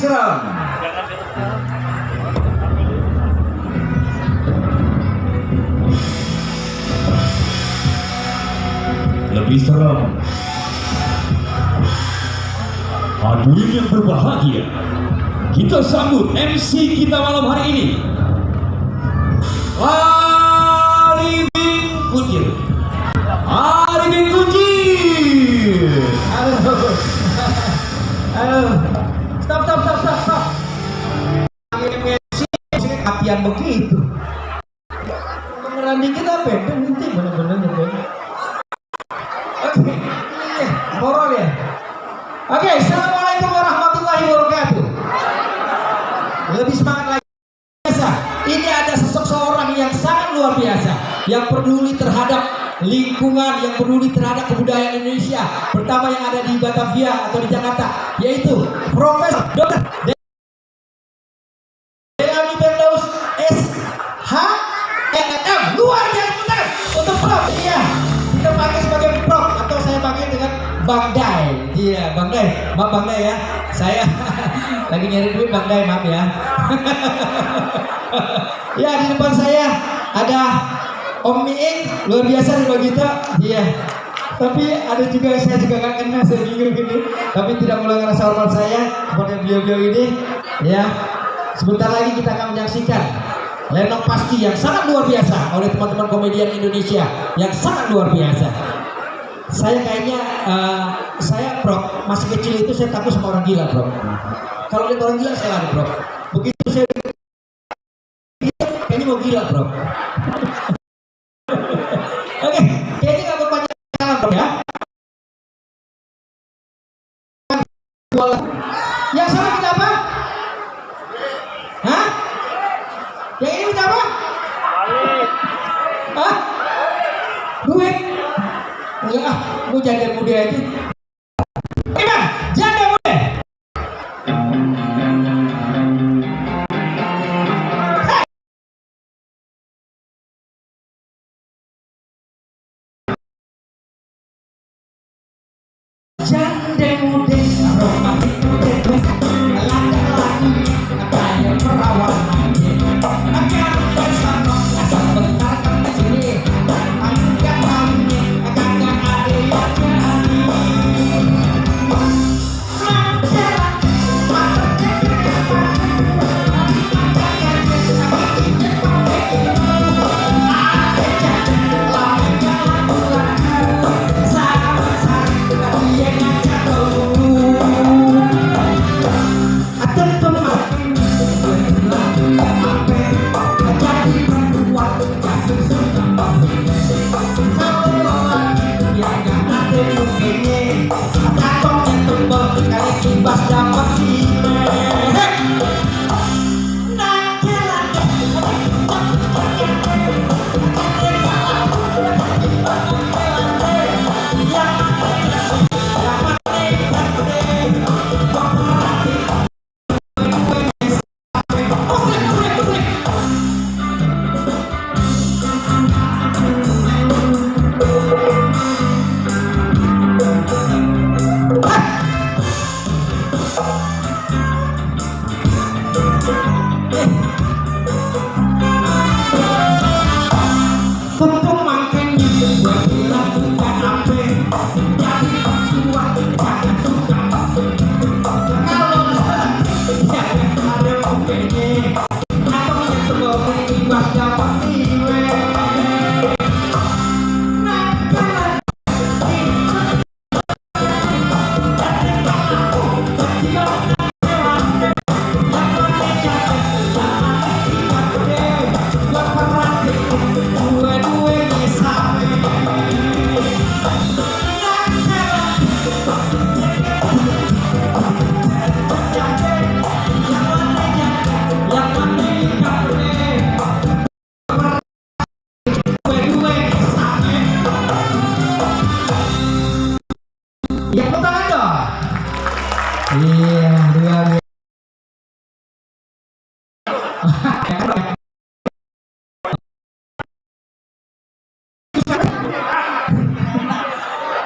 serem. Lebih serem. Hadirin yang berbahagia, kita sambut MC kita malam hari ini, Arifin Kuncir. Arifin Kuncir. Halo. Stop. MC kapian begitu. Pengeran dikit apa ya? Penting bener-bener gitu. Oke. Borol ya. Oke, assalamualaikum warahmatullahi wabarakatuh. Lebih semangat lagi. Biasa, ini ada seseorang yang sangat luar biasa, yang peduli terhadap lingkungan, yang peduli terhadap kebudayaan Indonesia. Pertama yang ada di Batavia atau di Jakarta, yaitu Profesor Dr. Delani Firdaus SHMM. Luar biasa untuk Prof. Iya, kita panggil sebagai Prof atau saya panggil dengan Bang Dai. Iya, Bang Dai. Maaf Bang Dai ya. Saya lagi nyari duit Bang Dai, maaf ya. Ya, di depan saya ada Om Miing, luar biasa di kita. Iya. Tapi ada juga, saya juga gak kenal, saya bingung gini. Tapi tidak mulai ngerasa hormat saya kepada beliau-beliau ini. Ya. Sebentar lagi kita akan menyaksikan Lenong Pasti yang sangat luar biasa oleh teman-teman komedian Indonesia yang sangat luar biasa. Saya kayaknya, saya Bro, masih kecil itu saya takut sama orang gila Bro. Kalau lihat orang gila saya lari Bro. Begitu saya kayaknya mau gila Bro. Oke, kayaknya gak berpanjang Bro ya. Yang sama kita apa? Hah? Yang ini kita apa? Hah? Duit? Enggak ah, gue janda muda itu. Gimana? Janda muda? Janda muda, romantis muda, laki-laki, kaya perawan aja. Akan bersama, asal bentar ke sini, angkat tangannya, agak ada yang jadi.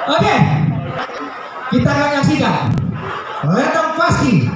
Oke, kita akan menyaksikan Lenong Pasti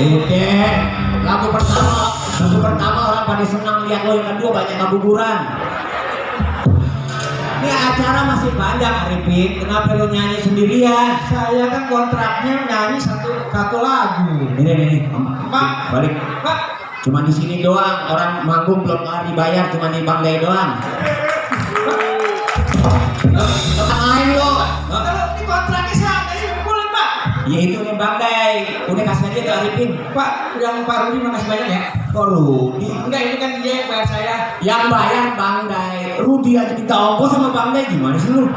Udah, lagu pertama orang pada senang lihat lo, yang kedua banyak keguguran. Ini acara masih panjang Arifin, kenapa lo nyanyi sendirian? Saya kan kontraknya nyanyi satu lagu. Ini, Pak, balik. Pak, Cuma di sini doang, orang manggung belum dibayar, cuma di Bang Day doang. Main lo. kalau ini kontraknya saya ini boleh Pak. Ya itu nih Bang Day, udah kasih aja ke Arifin. Pak, yang Pak Rudi makasih banyak ya. Kok Rudi? Enggak, ini kan dia yang bayar saya. Yang bayar Bang Day. Rudi aja minta ongkos sama Bang Day, gimana sih lu?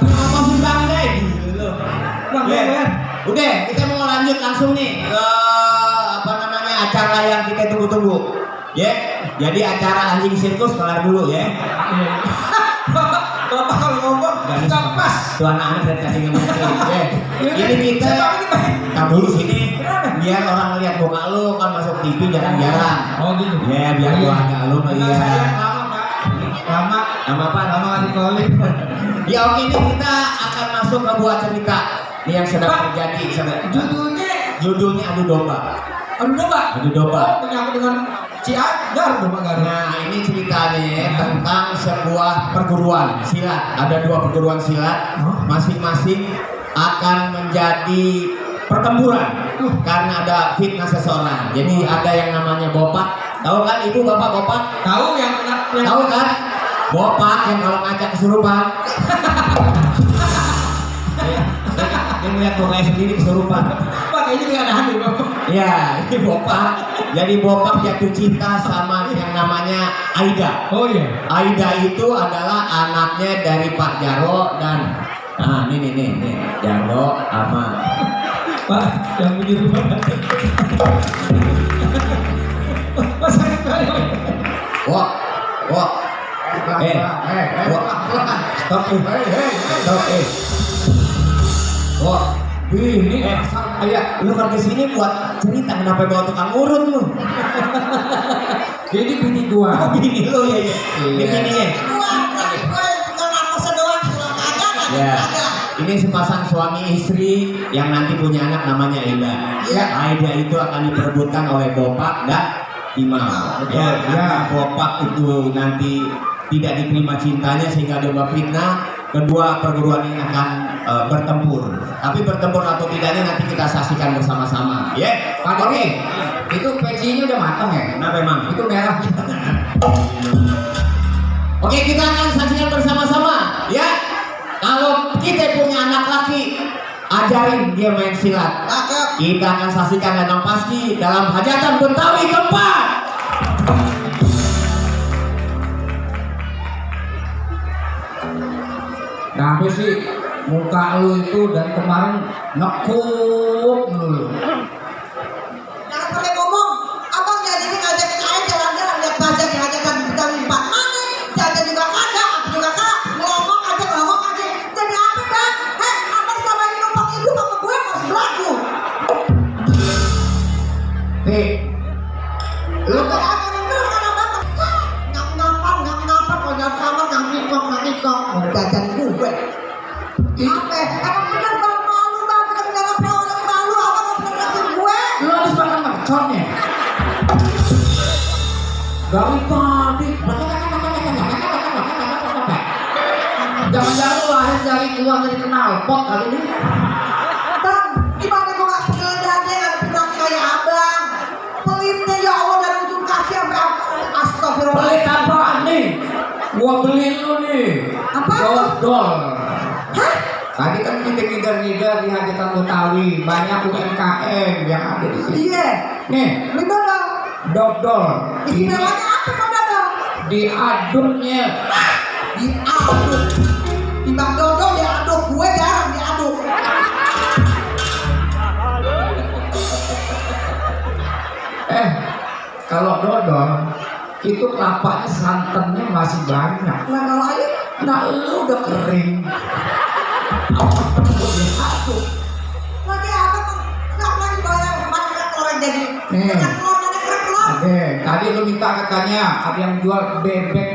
Ongkosin Bang Day gitu. Bang, bayar. Udah, kita mau lanjut langsung nih ke acara yang kita tunggu-tunggu. Ya, jadi acara anjing sirkus kelar dulu ya. Bapak kalau ngomong nggak pas. Tuh anak-anak dari kasih ngerti. Ini kita tak dulu sini biar orang lihat muka lu kan masuk TV jarang-jarang. Oh gitu. Ya biar gua agak lu melihat. Lama Pak. Nama apa? Nama Adikolik. Ya oke, ini kita akan masuk ke buah cerita yang sedang terjadi. Judulnya Adu Domba. Adu domba. Oh, menyangkut dengan Cianjur domba Garut. Nah, ini ceritanya tentang sebuah perguruan silat. Ada 2 perguruan silat, masing-masing akan menjadi pertempuran karena ada fitnah seseorang. Jadi ada yang namanya bopak. Tahu kan ibu bapak bopak? Tahu yang tahu kan? Bopak yang kalau ngajak kesurupan. Dia melihat bapaknya sendiri kesurupan. Pak, kayaknya nggak ada hantu Bapak. Ya, ini bopak. Jadi bopak jatuh cinta sama yang namanya Aida. Oh iya. Aida itu adalah anaknya dari Pak Jarwo dan nih Jarwo sama Pak yang begitu banget. Pak sakit kali. Wah. Stop. Ini ayah, lu kan kesini buat cerita kenapa bawa tukang urut lu? Jadi bini gua. Oh, bini lu ya. Bininya. Ya, ini sepasang suami istri yang nanti punya anak namanya Aida. Ya. Aida itu akan diperebutkan oleh Bopak dan Imam. Ya, Bopak itu nanti tidak diterima cintanya sehingga ada fitnah. Kedua perguruan ini akan bertempur. Tapi bertempur atau tidaknya nanti kita saksikan bersama-sama. Ya, Pak Doni, itu pecinya udah matang ya? Kenapa emang? Itu merah. Oke, kita akan saksikan bersama-sama. Ya, kalau kita punya anak laki, ajarin dia main silat. Kita akan saksikan dan yang pasti dalam hajatan Betawi keempat. Nah, sih muka lu itu dari kemarin nekuk dulu. Jangan pakai ngomong, abang jadi ini ngajakin aja jalan-jalan lihat bazar di hajatan Betawi 4 mana? Jajan juga kagak, apa juga kagak, ngomong aja. Jadi apa kan? Abang selama ini numpang hidup sama gue masih berlaku. Lu tuh apa bener kan abang? Ngap-ngapan, kalau nyampe kamar ngikok. Mau jajan gue. Apa? Emang bener bang malu bang, kita punya orang malu, abang nggak pernah ngasih gue. Lu harus makan merconnya. Dari tadi. Jangan-jangan lu lahir dari keluar dari knalpot kali ini. Bang, gimana gue gak pegel dada gak ada pinang kayak abang. Pelitnya ya Allah dari ujung kaki sampai astagfirullah. Pelit apaan nih? Gua beli lu nih. Apa? Dodol. Hah? Tadi kan kita ngider-ngider di hajatan Betawi, banyak UMKM yang ada di sini. Iya. Nih, Beli dodol. dodol. Ini Istilahnya apa kau dodol? diaduknya. Diaduk. Timbang dodol diaduk, gue jarang diaduk. Kalau dodol itu kelapanya santannya masih banyak. Nah kalau air, Nah, lu udah kering. Diaduk. lagi apa tuh? Kenapa lagi bayar makan orang jadi? Nih. Dengan telur, ada kerak telur. Oke, tadi lu minta katanya ada yang jual bebek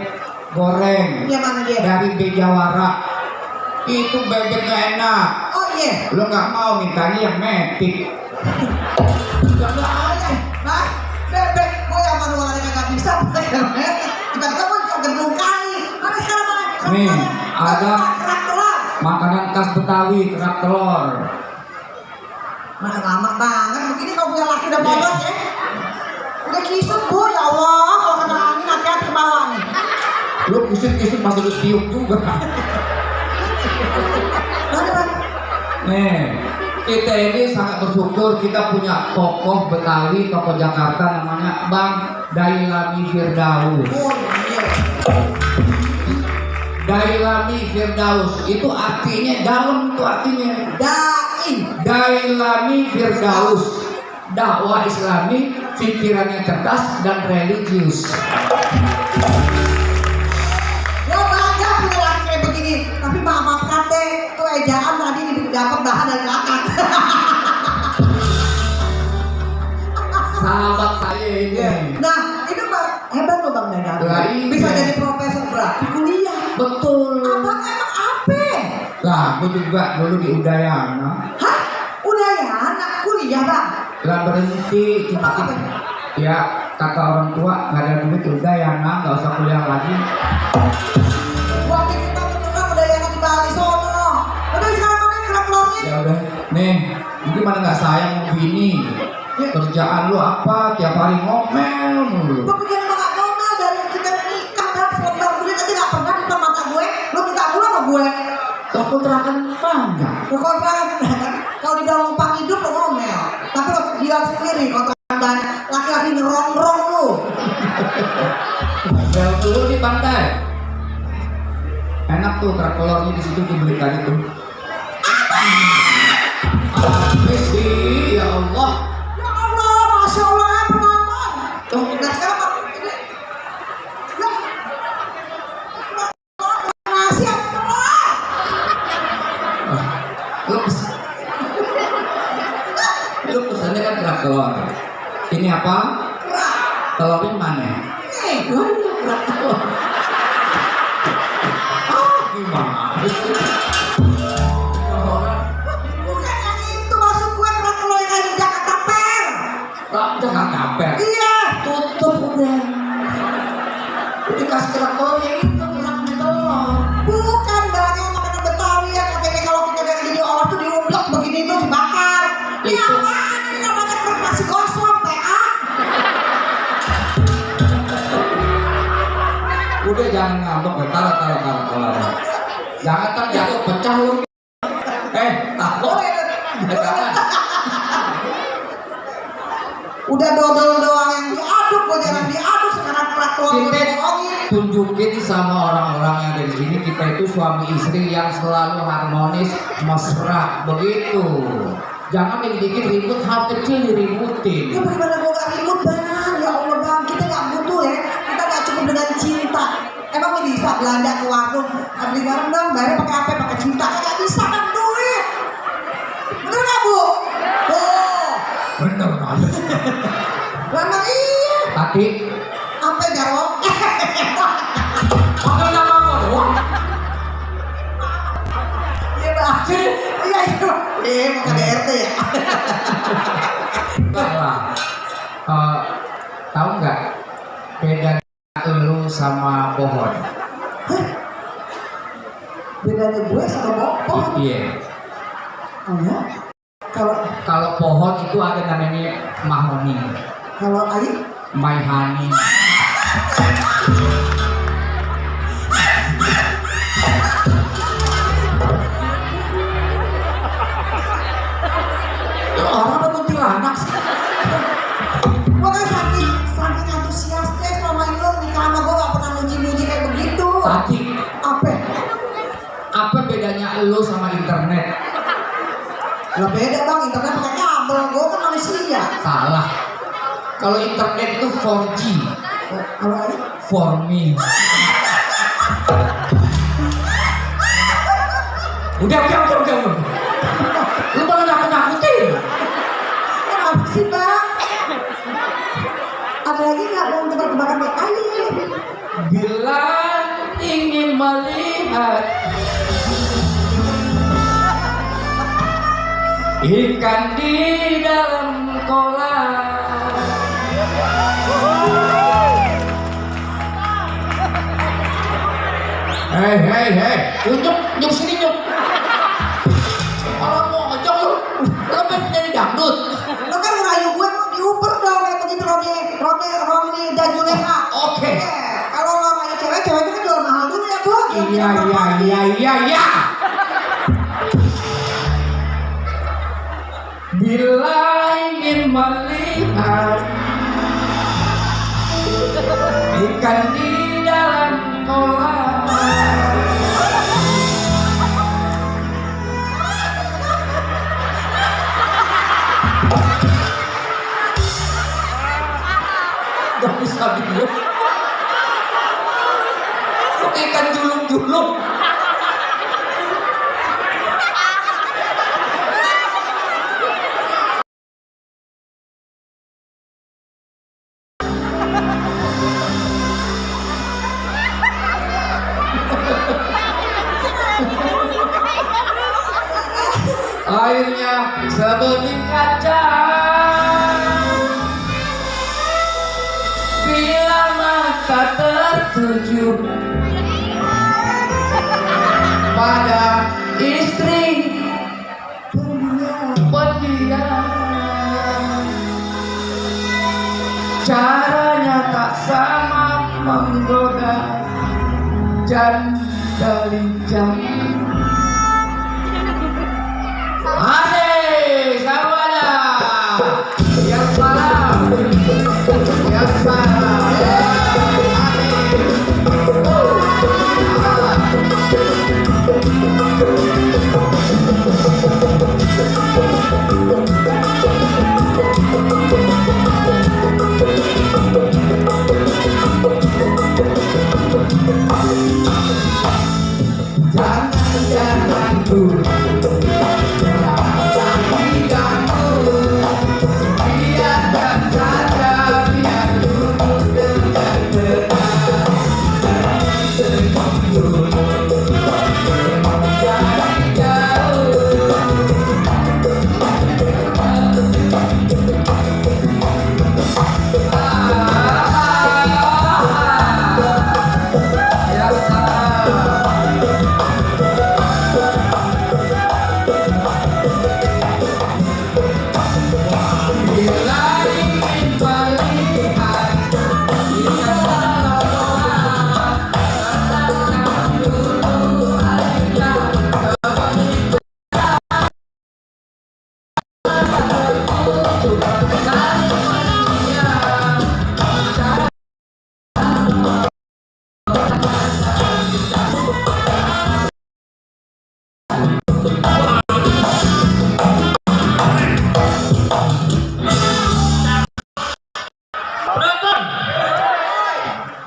goreng Dia mana dia? dari Bejawara. Itu bebeknya enak. Oh iya. Lu nggak mau mintanya yang metik. Enggak aja. Nah, bebek gue yang manual kagak bisa. Tiba-tiba gue bisa gendung kali. Mana sekarang mana? Nih, ada kerak telur. makanan khas Betawi, kerak telur. Mana lama banget begini kalau punya laki udah bolot ya. Udah kisut bu, ya Allah kalau kena angin hati-hati ke bawah nih. Lu kisut-kisut masih lu tiup juga. Mana? Nih, kita ini sangat bersyukur kita punya tokoh Betawi, tokoh Jakarta namanya Bang Dailami Firdaus. Oh iya. Dailami Firdaus itu artinya dalam, itu artinya Dai. Dailami Firdaus, dakwah Islami, pikirannya cerdas dan religius. Gue bangga punya laki kayak begini. Tapi maaf kate, itu ejaan tadi dapat bahan dari belakang. Sahabat saya ini. Nah, itu bang hebat loh bang Dadan. Lah, iya. Bisa jadi profesor berarti kuliah. Betul. Abang emang apa? Lah, gue juga dulu di Udayana. Hah? Udah ya anak kuliah bang? Lah berhenti cuma ya kata orang tua nggak ada duit udah ya nggak usah kuliah lagi. Waktu kita menengah udah yang di Bali sono. Udah sekarang mana kerak telurnya? Ya udah nih mungkin mana nggak sayang mau bini kerjaan lu apa tiap hari ngomel mulu. Gue pikir emang gak normal dari kita nikah bang. Sebentar duit aja gak pernah di depan mata gue. Lu minta mulu sama gue. Lo kontrakan banyak. Lu kontrak. Kalau di dalam numpang hidup lu ngomel. Tapi lu bilang sendiri kontrakan banyak. Laki-laki ngerong-rong lu. Bel dulu di pantai. Enak tuh kerak telurnya di situ dibeli tadi tuh. Habis sih ya Allah. Ya Allah, Masya Allah, penonton. Tuh, nah sekarang apa? Ini. Ya. Nasi apa telur? Lu pesannya kan kerak telur. Ini apa? Kerak. Telurnya mana? Nih, banyak kerak telur. Gimana? Bukan yang itu maksud gue kerak telur yang ada di Jakarta Fair. Jangan kaper. Iya. Tutup udah. Dikasih kerak telur yang itu keraknya telur. Bukan bang, yang makanan Betawi ya katanya kalau kita dari jadi orang tuh diumblok begini tuh dibakar. Ini Itu. apaan? Ini namanya kerak nasi kosong, PA. Udah jangan ngambek, taruh. Jangan terjatuh pecah lu. Takut. Jangan. Udah dodol doang yang diaduk, gue jarang diaduk sekarang kerak telur gue Kita dibohongin. tunjukin sama orang-orang yang ada di sini kita itu suami istri yang selalu harmonis, mesra, begitu. Jangan dikit-dikit ribut, hal kecil diributin. Ya bagaimana gue gak ribut bang? Ya Allah bang, kita gak butuh ya. Kita gak cukup dengan cinta. Emang bisa belanja ke warung, beli garam dong, bayarnya pakai apa? Pakai cinta? Gak bisa kan duit. Bener gak bu? Oh, Bener banget. lama iya. Tadi Apa Jarwo? panggil nama gua doang. Iya bang. Iya iya. Mau ke DRT ya? Enggak lah. Tahu nggak beda lu sama pohon? Bedanya gue sama pohon. Iya. Oh ya? Kalau pohon itu ada namanya mahoni, Kalau air? maihani. Orang apa kuntilanak sih? Gue kan saking antusiasnya selama ini lo nikah sama gue gak pernah muji-muji kayak begitu. Tadi Apa? bedanya lu sama internet? Lah beda bang, internet pakai kabel, gue kan manusia. Salah. Kalau internet itu 4G, Kalau air? for me. Udah. Lu malah nakut-nakutin. Apa sih bang? Ada lagi nggak mau tebak-tebakan kayak air? Bila ingin melihat ikan di dalam Hei, nyuk sini nyuk. Kalau mau ngejok lu pengen jadi dangdut. Lo kan ngerayu gue mau diuper dong kayak begitu Romni dan Juleha. Oke. Kalau lo rayu cewek itu kan jual mahal dulu ya Bu. Iya. Bila ingin melihat ikan di dalam kolam, gak bisa dilihat ikan julung-julung. Airnya sebening kaca, bila mata tertuju pada istri pendiam, caranya tak sama menggoda janda lincah. Asik, semuanya. Yang salah. Jangan dulu.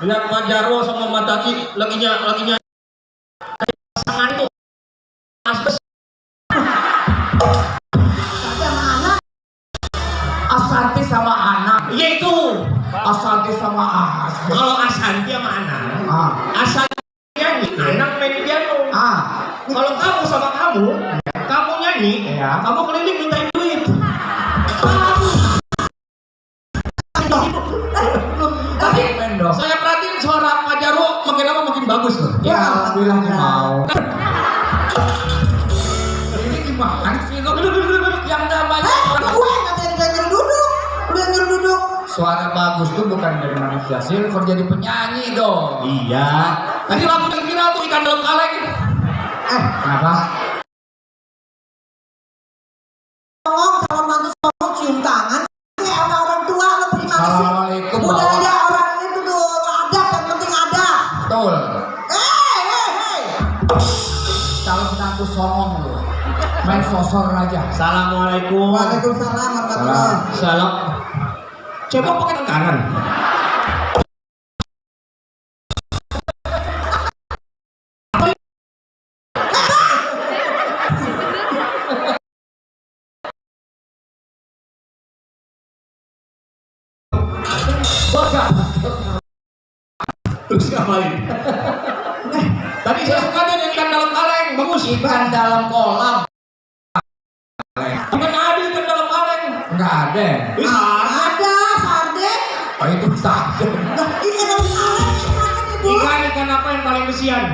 Lihat Pak Jarwo sama Mbak Tati laginya pasangan tuh asbes. Asanti sama anak. Iya itu. Asanti sama asbes. Kalau Asanti sama anak, Asanti nyanyi, anak main piano. Kalau kamu sama kamu nyanyi, Iya. kamu keliling mintain duit. Tapi saya perhatiin suara Pak Jarwo makin lama makin bagus loh. Ya, alhamdulillah mau. Ini gimana sih lo? Yang namanya Gue nggak nyuruh duduk. suara bagus tuh bukan dari manusia silver, jadi penyanyi dong. Iya. Tadi lagu yang viral tuh ikan dalam kaleng. Kenapa? Kalau mantu ngomong cium tangan kayak sama orang tua lo bagaimana sih? Assalamualaikum. Budaya orang itu tuh adab, yang penting adab. Betul. Hei. Kalau menantu songong lo, main sosor aja. Assalamualaikum. Waalaikumsalam warahmatullahi. Salam. Coba pakai tangan kanan. Terus ngapain? Tadi saya suka tuh ikan dalam kaleng, bagus. Ikan dalam kolam. Ikan ada ikan dalam kaleng. Enggak ada. Bisa. Ada sarden. Oh itu sarden. Ikan dalam kaleng ibu. Ikan apa yang paling kesian?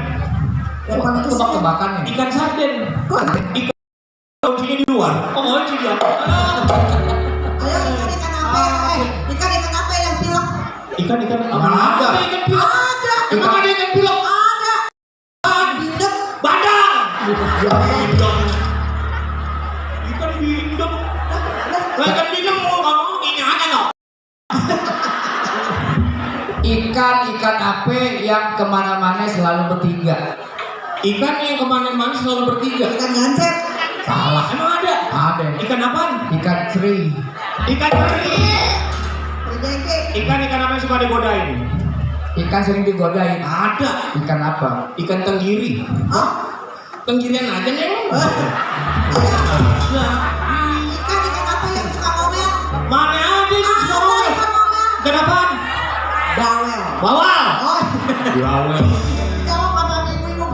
Daripada kesel. Tebak-tebakan nih. Ikan sarden. Kok? Kuncinya di luar. Oh, kunci dia. Ayo ikan apa yang pilek? Ikan Mana ada? Ikan pilek. Ada. Emang ada ikan pilek? Ada. Bindek. Badang. Bindeng. Ikan bindeng. Lah, ikan bindeng mau ngomong ini aja loh. Ikan apa yang kemana-mana selalu bertiga? Ikan yang kemana-mana selalu bertiga. Ikan gancet. Salah. Emang ada? Ada. Ikan apaan? Ikan teri. Ikan teri. Jengke. Ikan apa yang suka digodain? Ikan sering digodain. Ada. Ikan apa? Ikan tenggiri. Hah? Tenggirian aja nih emang. Ayo. Nah, Ikan apa yang suka ngomel? mana ada itu Ada semua? ikan ngomel. Ikan apaan? Bawel. Bawal. Oh, Bawal. jawab apa ibu-ibu?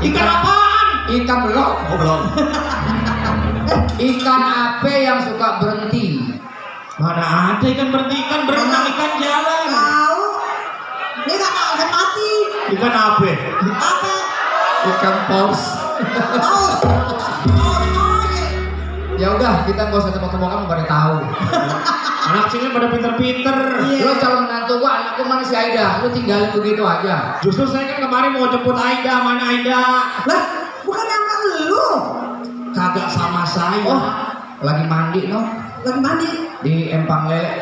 Ikan apaan? Ikan belok. Oh belum. Ikan apa yang suka berhenti? Mana ada ikan berhenti, ikan berenang, ikan jalan. Tahu? Dia nggak akan mati. Ikan apa? Apa? Ikan paus. Paus. Paus noye. Ya udah, kita nggak usah tebak-tebakan, pada tahu. Anak sini pada pinter-pinter. Iya. Lo calon menantu gua, anakku mana si Aida? Lo tinggalin begitu aja. Justru saya kan kemarin mau jemput Aida, mana Aida? Lah, bukan sama lu. Kagak sama saya. Oh, lagi mandi no? Lagi mandi. Di empang lele.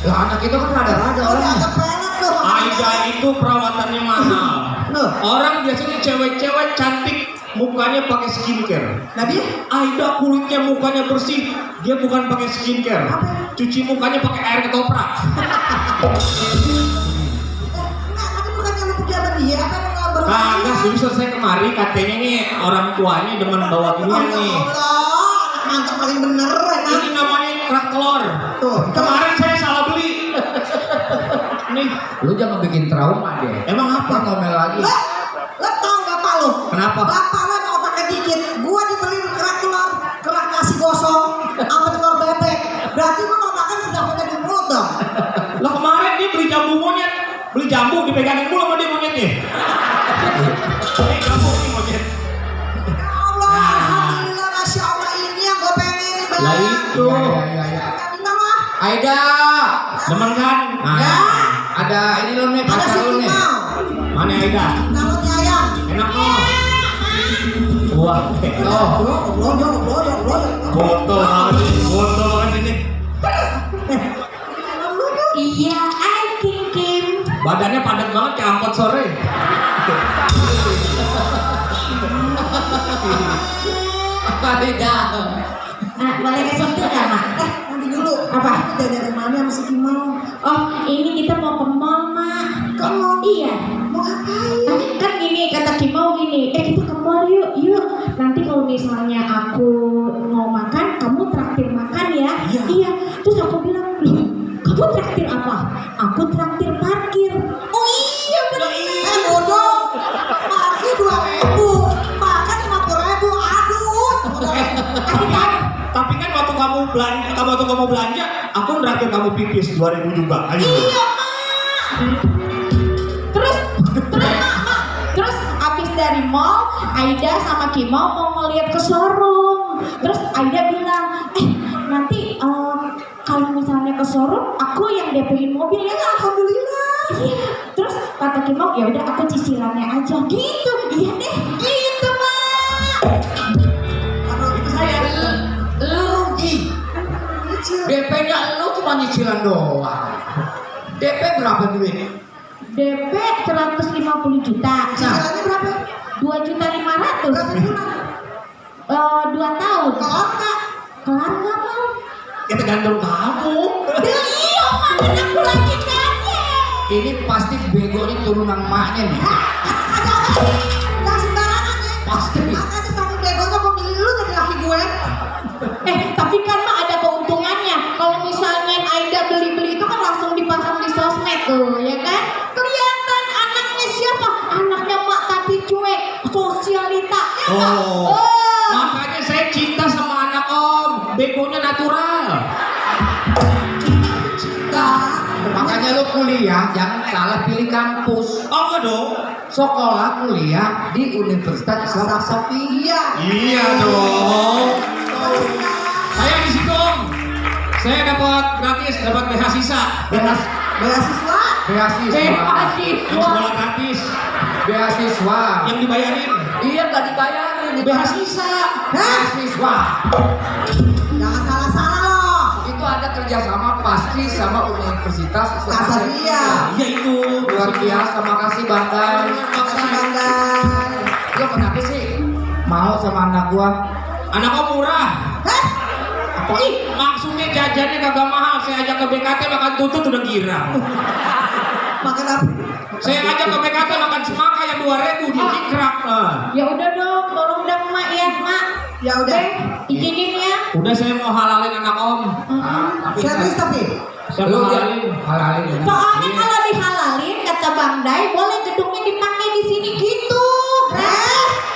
Lah anak itu kan rada-rada Udah orangnya. agak pelet lu. Aida itu perawatannya mahal. Loh, Orang biasanya cewek-cewek cantik mukanya pakai skincare. nah dia? Aida kulitnya mukanya bersih, dia bukan pakai skincare. Apa? Cuci mukanya pakai air ketoprak. Enggak, tapi bukannya lu pejabat dia, apa yang nggak berani? Kagak, justru saya kemari katanya nih orang tuanya demen bawa ginian nih. Allah, anak mantap paling bener Ini emang. namanya kerak telur. Tuh, Kemarin saya salah beli. Nih, Lu jangan bikin trauma deh. emang Apa apa? ngomel lagi? Lo tau bapak lo? Kenapa? Bapak lo ada otaknya dikit. Gua dibeliin kerak telur, kerak nasi gosong, sama telur bebek. Berarti lo kalau makan udah punya di mulut dong. Lah kemarin dia beli jambu monyet, beli jambu dipegangin mulu sama dia monyetnya. Ini jambu nih monyet. Ya Allah, alhamdulillah, masya Allah, ini yang gue pengen nih bang. Lah itu. Ya. Minta lah. Aida, Demen kan? Nah, Ya. ada ini lo nih, Ada pacar si lo nih. Kimau. mana Aida? Namanya ayam. Enak kok. Wah, foto banget ini. Iya, Kim. Badannya padat banget kayak angkot sore. Aida. Boleh ke situ nggak, Mak? Nanti dulu. Apa? Udah dari mana sama si Kimau? Oh, ini kita mau ke mall, Mak. Ke mall? Iya. Mau ngapain? Kan gini, kata Kimau gini, kita ke mall yuk. Nanti kalau misalnya aku mau makan, kamu traktir makan ya. Iya. Terus aku bilang, loh, kamu traktir apa? Aku traktir parkir. Oh iya benar. Bodoh. Parkir 2.000. Makan 50.000. Aduh. Tapi kan waktu kamu belanja, aku nraktir kamu pipis 2.000 juga. Ayo. Iya, Mak. Terus abis dari mall, Aida sama Kimau mau ngeliat ke showroom. Terus Aida bilang, nanti kalau misalnya ke showroom, aku yang DP-in mobil ya. Alhamdulillah. Iya. Terus kata Kimau, ya udah aku cicilannya aja. Gitu. Iya deh. Gitu, Mak. Itu saya. Lu rugi. DP-nya lu cuma nyicilan doang. DP berapa duit? DP 150 juta. Nah, Cicilannya berapa? 2.500.000. Berapa bulan? 2 tahun. Kelar nggak? Kelar nggak, Mau? Ya tergantung kamu. Iya, Mak, kan aku lagi nanya. Ini pasti bego ini turunan maknya nih. Gak sembarangan ya. Pasti. Makanya sampai begonya gue milih lu jadi laki gue. Tapi kan Mak ada keuntungannya. Kalau misalnya Aida beli-beli itu kan langsung dipasang di sosmed tuh, ya kan? Kelihatan anaknya siapa? Anaknya Mak tapi cuek, sosialita. Ya nggak? Oh. Makanya saya cinta sama anak Om. Begonya natural. Makanya lu kuliah jangan salah pilih kampus. Oh enggak dong. Sekolah kuliah di Universitas Islam Asapia. Iya dong. Saya di situ Om. Saya dapat gratis, dapat beasiswa. Beasiswa. Beasiswa. Yang sekolah gratis, Beasiswa. yang dibayarin. Iya nggak dibayarin. Beasiswa. Beasiswa. Jangan salah-salah loh. Itu ada kerjasama pasti sama Universitas Islam Asapia. Iya itu. Luar biasa, makasih Bandai. Makasih Bandai. Lo kenapa sih mau sama anak gua? Anak Om murah. Heh, Ih, maksudnya jajannya kagak mahal. Saya ajak ke BKT makan tutut udah girang. makan apa? Saya ajak ke BKT makan semangka yang 2.000 di Cikrak. Ya udah dong, tolong dong mak ya mak. Ya udah. Izinin ya. Udah saya mau halalin anak Om. Serius tapi. Saya mau halalin. Halalin. Soalnya kalau dihalalin kata Bang Dai boleh gedungnya dipakai di sini gitu.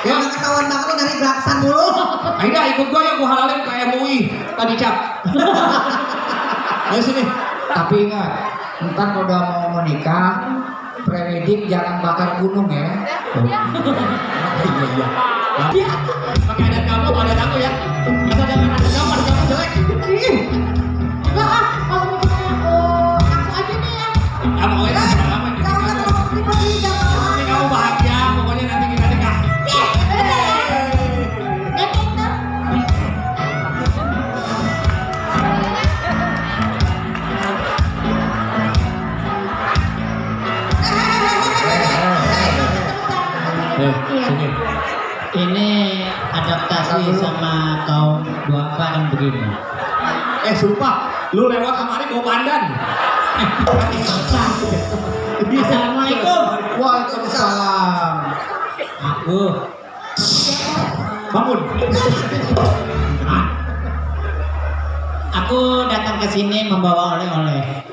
Ya nggak ketahuan banget lo dari geraksan mulu. Aida ikut gua yang gua halalin ke MUI tadi cap. Ayo sini. Tapi ingat, ntar kalau udah mau menikah, prewedding jangan bakar gunung ya. Iya. Pakai adat kamu, adat aku ya. Masa jangan adat kamu jelek. Enggak ah, kalau misalnya aku aja nih ya. Kamu aja sudah lama di Jangan sini. terlalu pribadi, jangan. Nanti kamu bahagia, pokoknya nanti kita nikah. Iya. Ini adaptasi sama kaum duafa kan begini. Sumpah, lu lewat kemarin bawa pandan. Assalamualaikum. Waalaikumsalam. Aku Bangun. aku datang ke sini membawa oleh-oleh.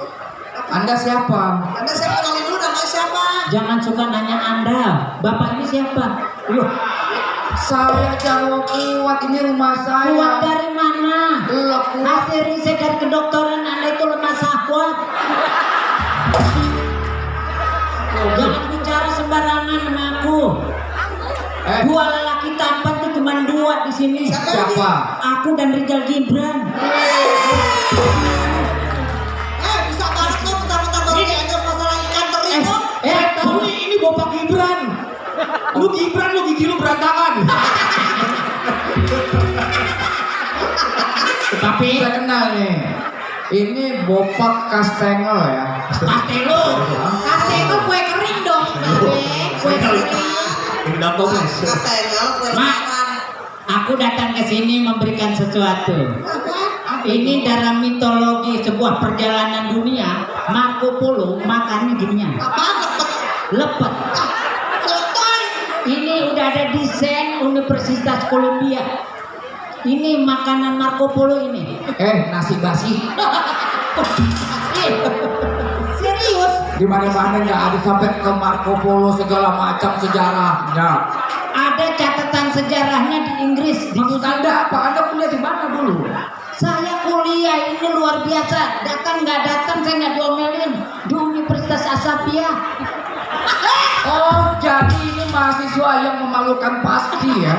Anda siapa? Anda saya kenalin dulu namanya siapa? Jangan suka nanya Anda. Bapak ini siapa? Loh, saya Jawa Kuat, ini rumah saya. Kuat dari mana? Lo kuat. Hasil riset dari kedokteran Anda itu lemah sahwat. Jangan bicara sembarangan sama aku. Gua lelaki tampan tuh cuma 2 di sini. Siapa? Aku dan Rizal Gibran. Bisa banget lo bentar-bentar baru diajak masalah ikan teri itu. Tahu nih ini Bapak Gibran. Lu Gibran, lu gigi lu berantakan. Tapi saya kenal nih. Ini Bopak Kastengel ya. Kastelo. Kastengel kue kering dong, Babe. Kue kering. Kastengel, kue Mak. makan. Aku datang ke sini memberikan sesuatu. Ini dalam mitologi sebuah perjalanan dunia, Marco Polo makannya ginian. Apaan lepet? Lepet. Sotoy. Ini udah ada desain Universitas Columbia. Ini makanan Marco Polo ini. Nasi basi. Serius? Di mana-mana nggak ada sampai ke Marco Polo segala macam sejarahnya. Ada catatan sejarahnya di Inggris. Di Maksud Anda apa? Anda kuliah di mana dulu? Saya kuliah ini luar biasa. Datang nggak datang saya nggak diomelin di Universitas Asapia. Oh, jadi ini mahasiswa yang memalukan pasti ya.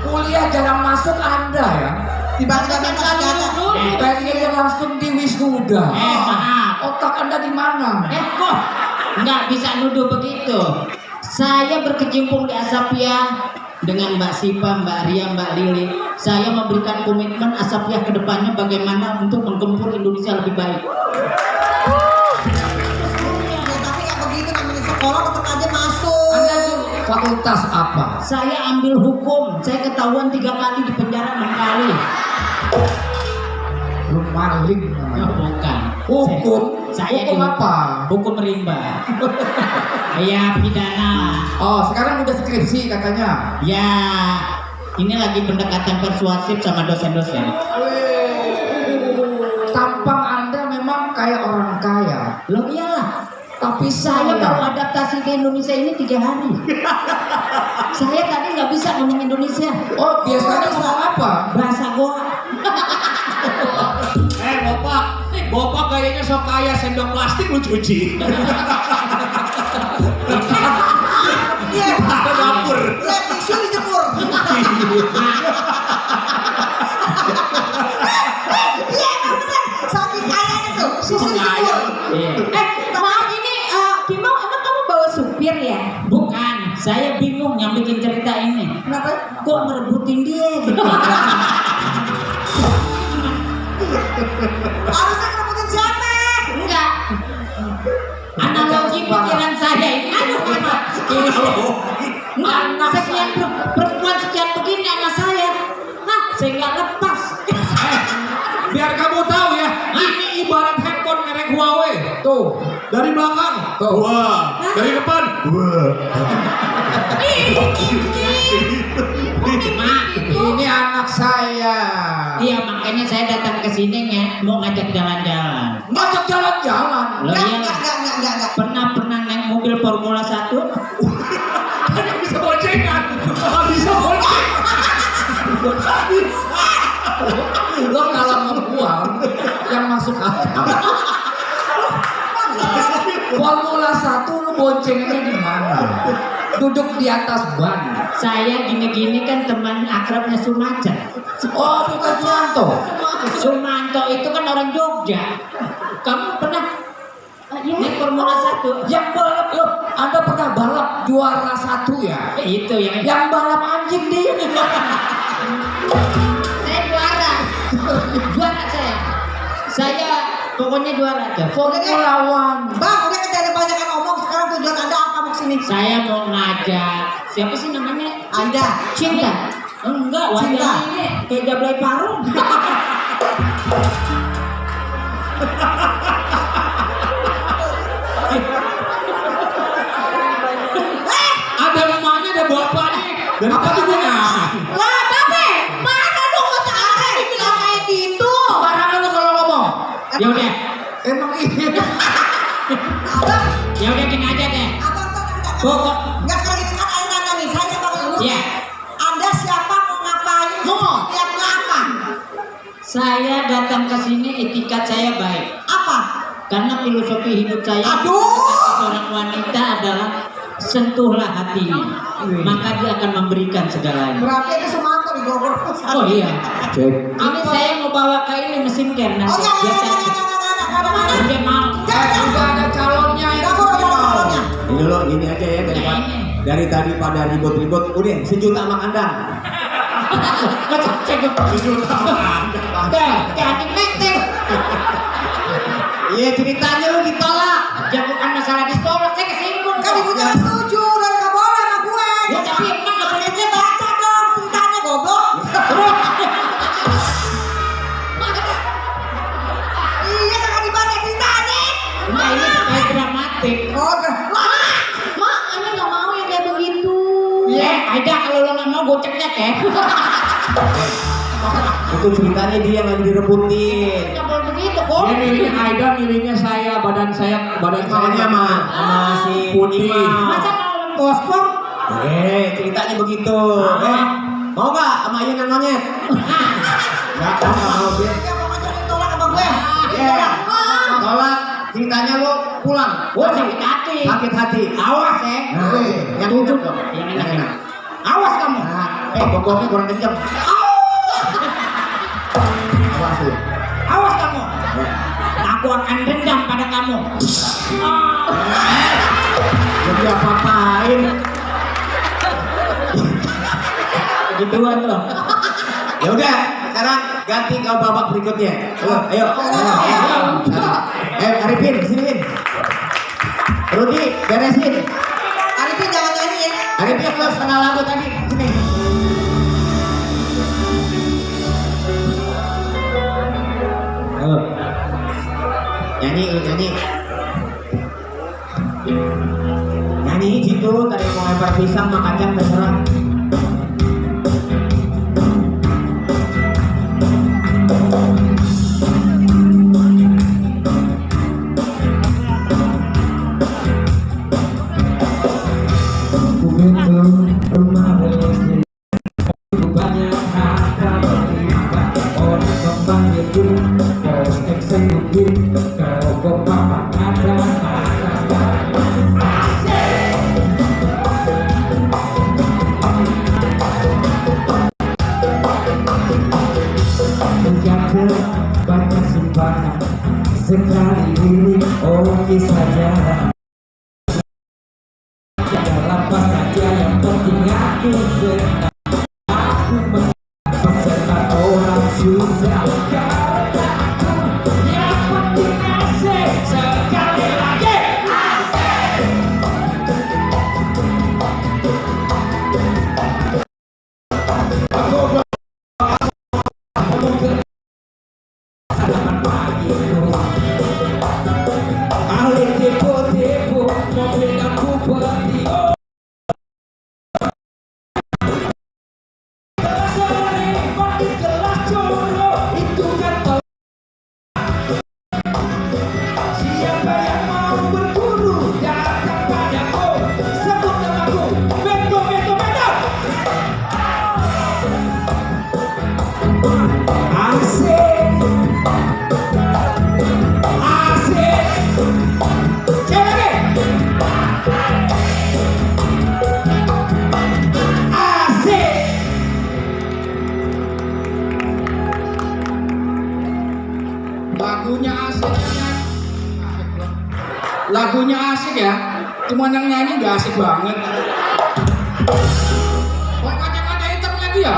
Kuliah jarang masuk Anda ya. Tiba-tiba minta senjata. Pengennya langsung di wisuda. Maaf. Otak Anda di mana? Kok nggak bisa nuduh begitu? Saya berkecimpung di Asapia dengan Mbak Sipa, Mbak Ria, Mbak Lili. Saya memberikan komitmen Asapia ke depannya bagaimana untuk menggempur Indonesia lebih baik. Ya tapi nggak begitu namanya sekolah tetap aja masuk. Anda tuh fakultas apa? Saya ambil hukum. Saya ketahuan 3 kali di penjara 6 kali. Lu maling namanya. Bukan. Hukum? Saya Hukum di- apa? Hukum rimba. Ya pidana. Oh, sekarang udah skripsi katanya. Ya ini lagi pendekatan persuasif sama dosen-dosen. Tampang Anda memang kayak orang kaya. Loh iyalah. Tapi Saya saya baru adaptasi ke Indonesia ini 3 hari. Saya tadi nggak bisa ngomong Indonesia. Oh, biasanya ngomong apa? Bahasa Goa. Bapak gayanya sok kaya sendok plastik lu cuci. Iya. Ke dapur. Iya, tisu dijemur. Iya, emang bener. Saking kayanya tuh, tisu dijemur. Maaf ini Kimau, emang kamu bawa supir ya? Bukan, saya bingung yang bikin cerita ini. Kenapa? Kok merebutin dia gitu? Harusnya ngerebutin siapa? Enggak. Analogi pikiran saya ini. Aduh, enggak, sekian perempuan sekian begini sama saya. Nah, saya nggak lepas. Biar kamu tahu ya, ini ibarat handphone merek Huawei. Tuh, dari belakang. Tuh. Wah, dari depan. Wah. Mak, Ini anak saya. iya makanya saya datang ke sini mau ngajak jalan-jalan. Ngajak jalan-jalan. Loh iya, Enggak. pernah naik mobil Formula 1? Kan bisa boncengan. Nggak bisa boncengan. Lo kalau ngebuang yang masuk akal. Formula 1 lu boncengannya di mana? Duduk di atas ban. Saya gini-gini kan teman akrabnya Sumacan. Oh, bukan Suwanto. Sumanto itu kan orang Jogja. Kamu pernah Iya. naik Formula 1? Yang balap lo, Anda pernah balap juara 1 ya? Itu yang Yang balap anjing dia. saya juara. Juara saya. Saya pokoknya juara aja. Formula One. Bang, udah kita banyak yang ngomong. Sekarang tujuan Anda apa mau kesini? Saya mau ngajak siapa sih namanya? Anda. Cinta. Enggak, wajahnya ini kayak Gablay Parung. Ada mamanya, ada bapaknya. Dan apa juga Lah, Babe, mana dong kata ada dibilang kayak gitu? Barangan lu kalau ngomong. Ya udah, Emang ini. Abang, ya udah gini aja deh. abang tuh enggak. Pokok, Enggak sekarang ini kan Anda nanya nih. Saya sebagai ibu. ya, Anda siapa mau ngapain? Lihatnya apa? saya datang ke sini etikat saya baik. Apa? Karena filosofi hidup saya Aduh. sebagai seorang wanita adalah sentuhlah hatinya, maka dia akan memberikan segalanya. Berarti itu Sumanto di Bogor. Oh iya, Cek. ini saya mau bawa ke ini mesin care Oh, nanti. enggak. Udah mau. Udah ada calonnya yang Enggak mau ada calonnya. Ini loh, gini aja ya dari tadi pada ribut-ribut, udah sejuta sama kandang. Jangan metek. Iya ceritanya lu ditolak. Ya bukan masalah ditolak, saya kesinggung. Kan ibu jangan setuju dan nggak boleh sama gue. Ya tapi emang nggak boleh. Akhirnya baca dong ceritanya goblok. Iya kan dibaca ceritanya. Nah ini supaya dramatik. Oh, Mak, Anda nggak mau yang kayak begitu. Ya, Aida kalau lo nggak mau gue ceknya ya. Itu ceritanya dia yang lagi direbutin. Nggak boleh begitu kok. Ini milihnya Aida, milihnya saya, badan saya Maunya sama si putih. Masa kalau kosong? Ceritanya begitu. Mau nggak sama Ian yang monyet? Nggak mau dia. dia pokoknya ditolak sama gue. Tolak. Ceritanya lo pulang. Gue sakit hati. Sakit hati. Awas ya. Yang tujuh dong. Yang enak. Awas kamu. Bogornya kurang kencang. Awas lu. Awas kamu. Aku akan dendam pada kamu. Jadi apa-apain. Begituan loh. Ya udah, sekarang ganti ke babak berikutnya. Ayo. Arifin, sini. Rudi, beresin. Arifin jangan nyanyi ya. Arifin lo setengah lagu tadi. Sini. Ayo. Nyanyi, lu nyanyi. Nyanyi gitu, tadi mau lempar pisang sama kacang terserah. Rumah berlistrik banyak harta berlimpah, orang kembang itu Banyak simpanan sekali ini oke saja. Dalam pas saja yang penting aku senang. Aku menang orang susah. Karena aku yang penting asik. Sekali lagi asik. Ale depo mobil aku berhenti. Itu kan siapa yang mau berburu datang padaku, sebut namaku, Beto. Asik. Sekali lagi. Asik. Lagunya asik ya, cuma yang nyanyi nggak asik banget. Kok kaca-kaca hitam lagi ya?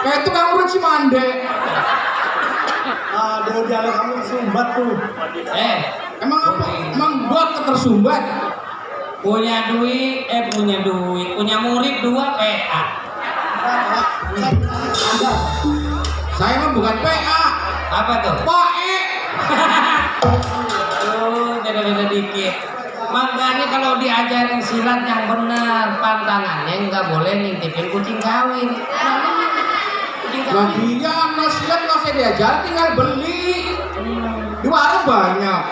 Kayak tukang urut Cimande. Aduh, jalan kamu sumbat tuh. Emang apa? Emang gua ketersumbat? Punya duit, punya murid 2 PA. Saya mah bukan PA. Apa tuh? Pae. Beda-beda dikit. Makanya kalau diajarin silat yang benar, pantangannya nggak boleh ngintipin kucing kawin. Kucing kawin. Lagian nasihat nggak usah diajar, tinggal beli. Di warung banyak.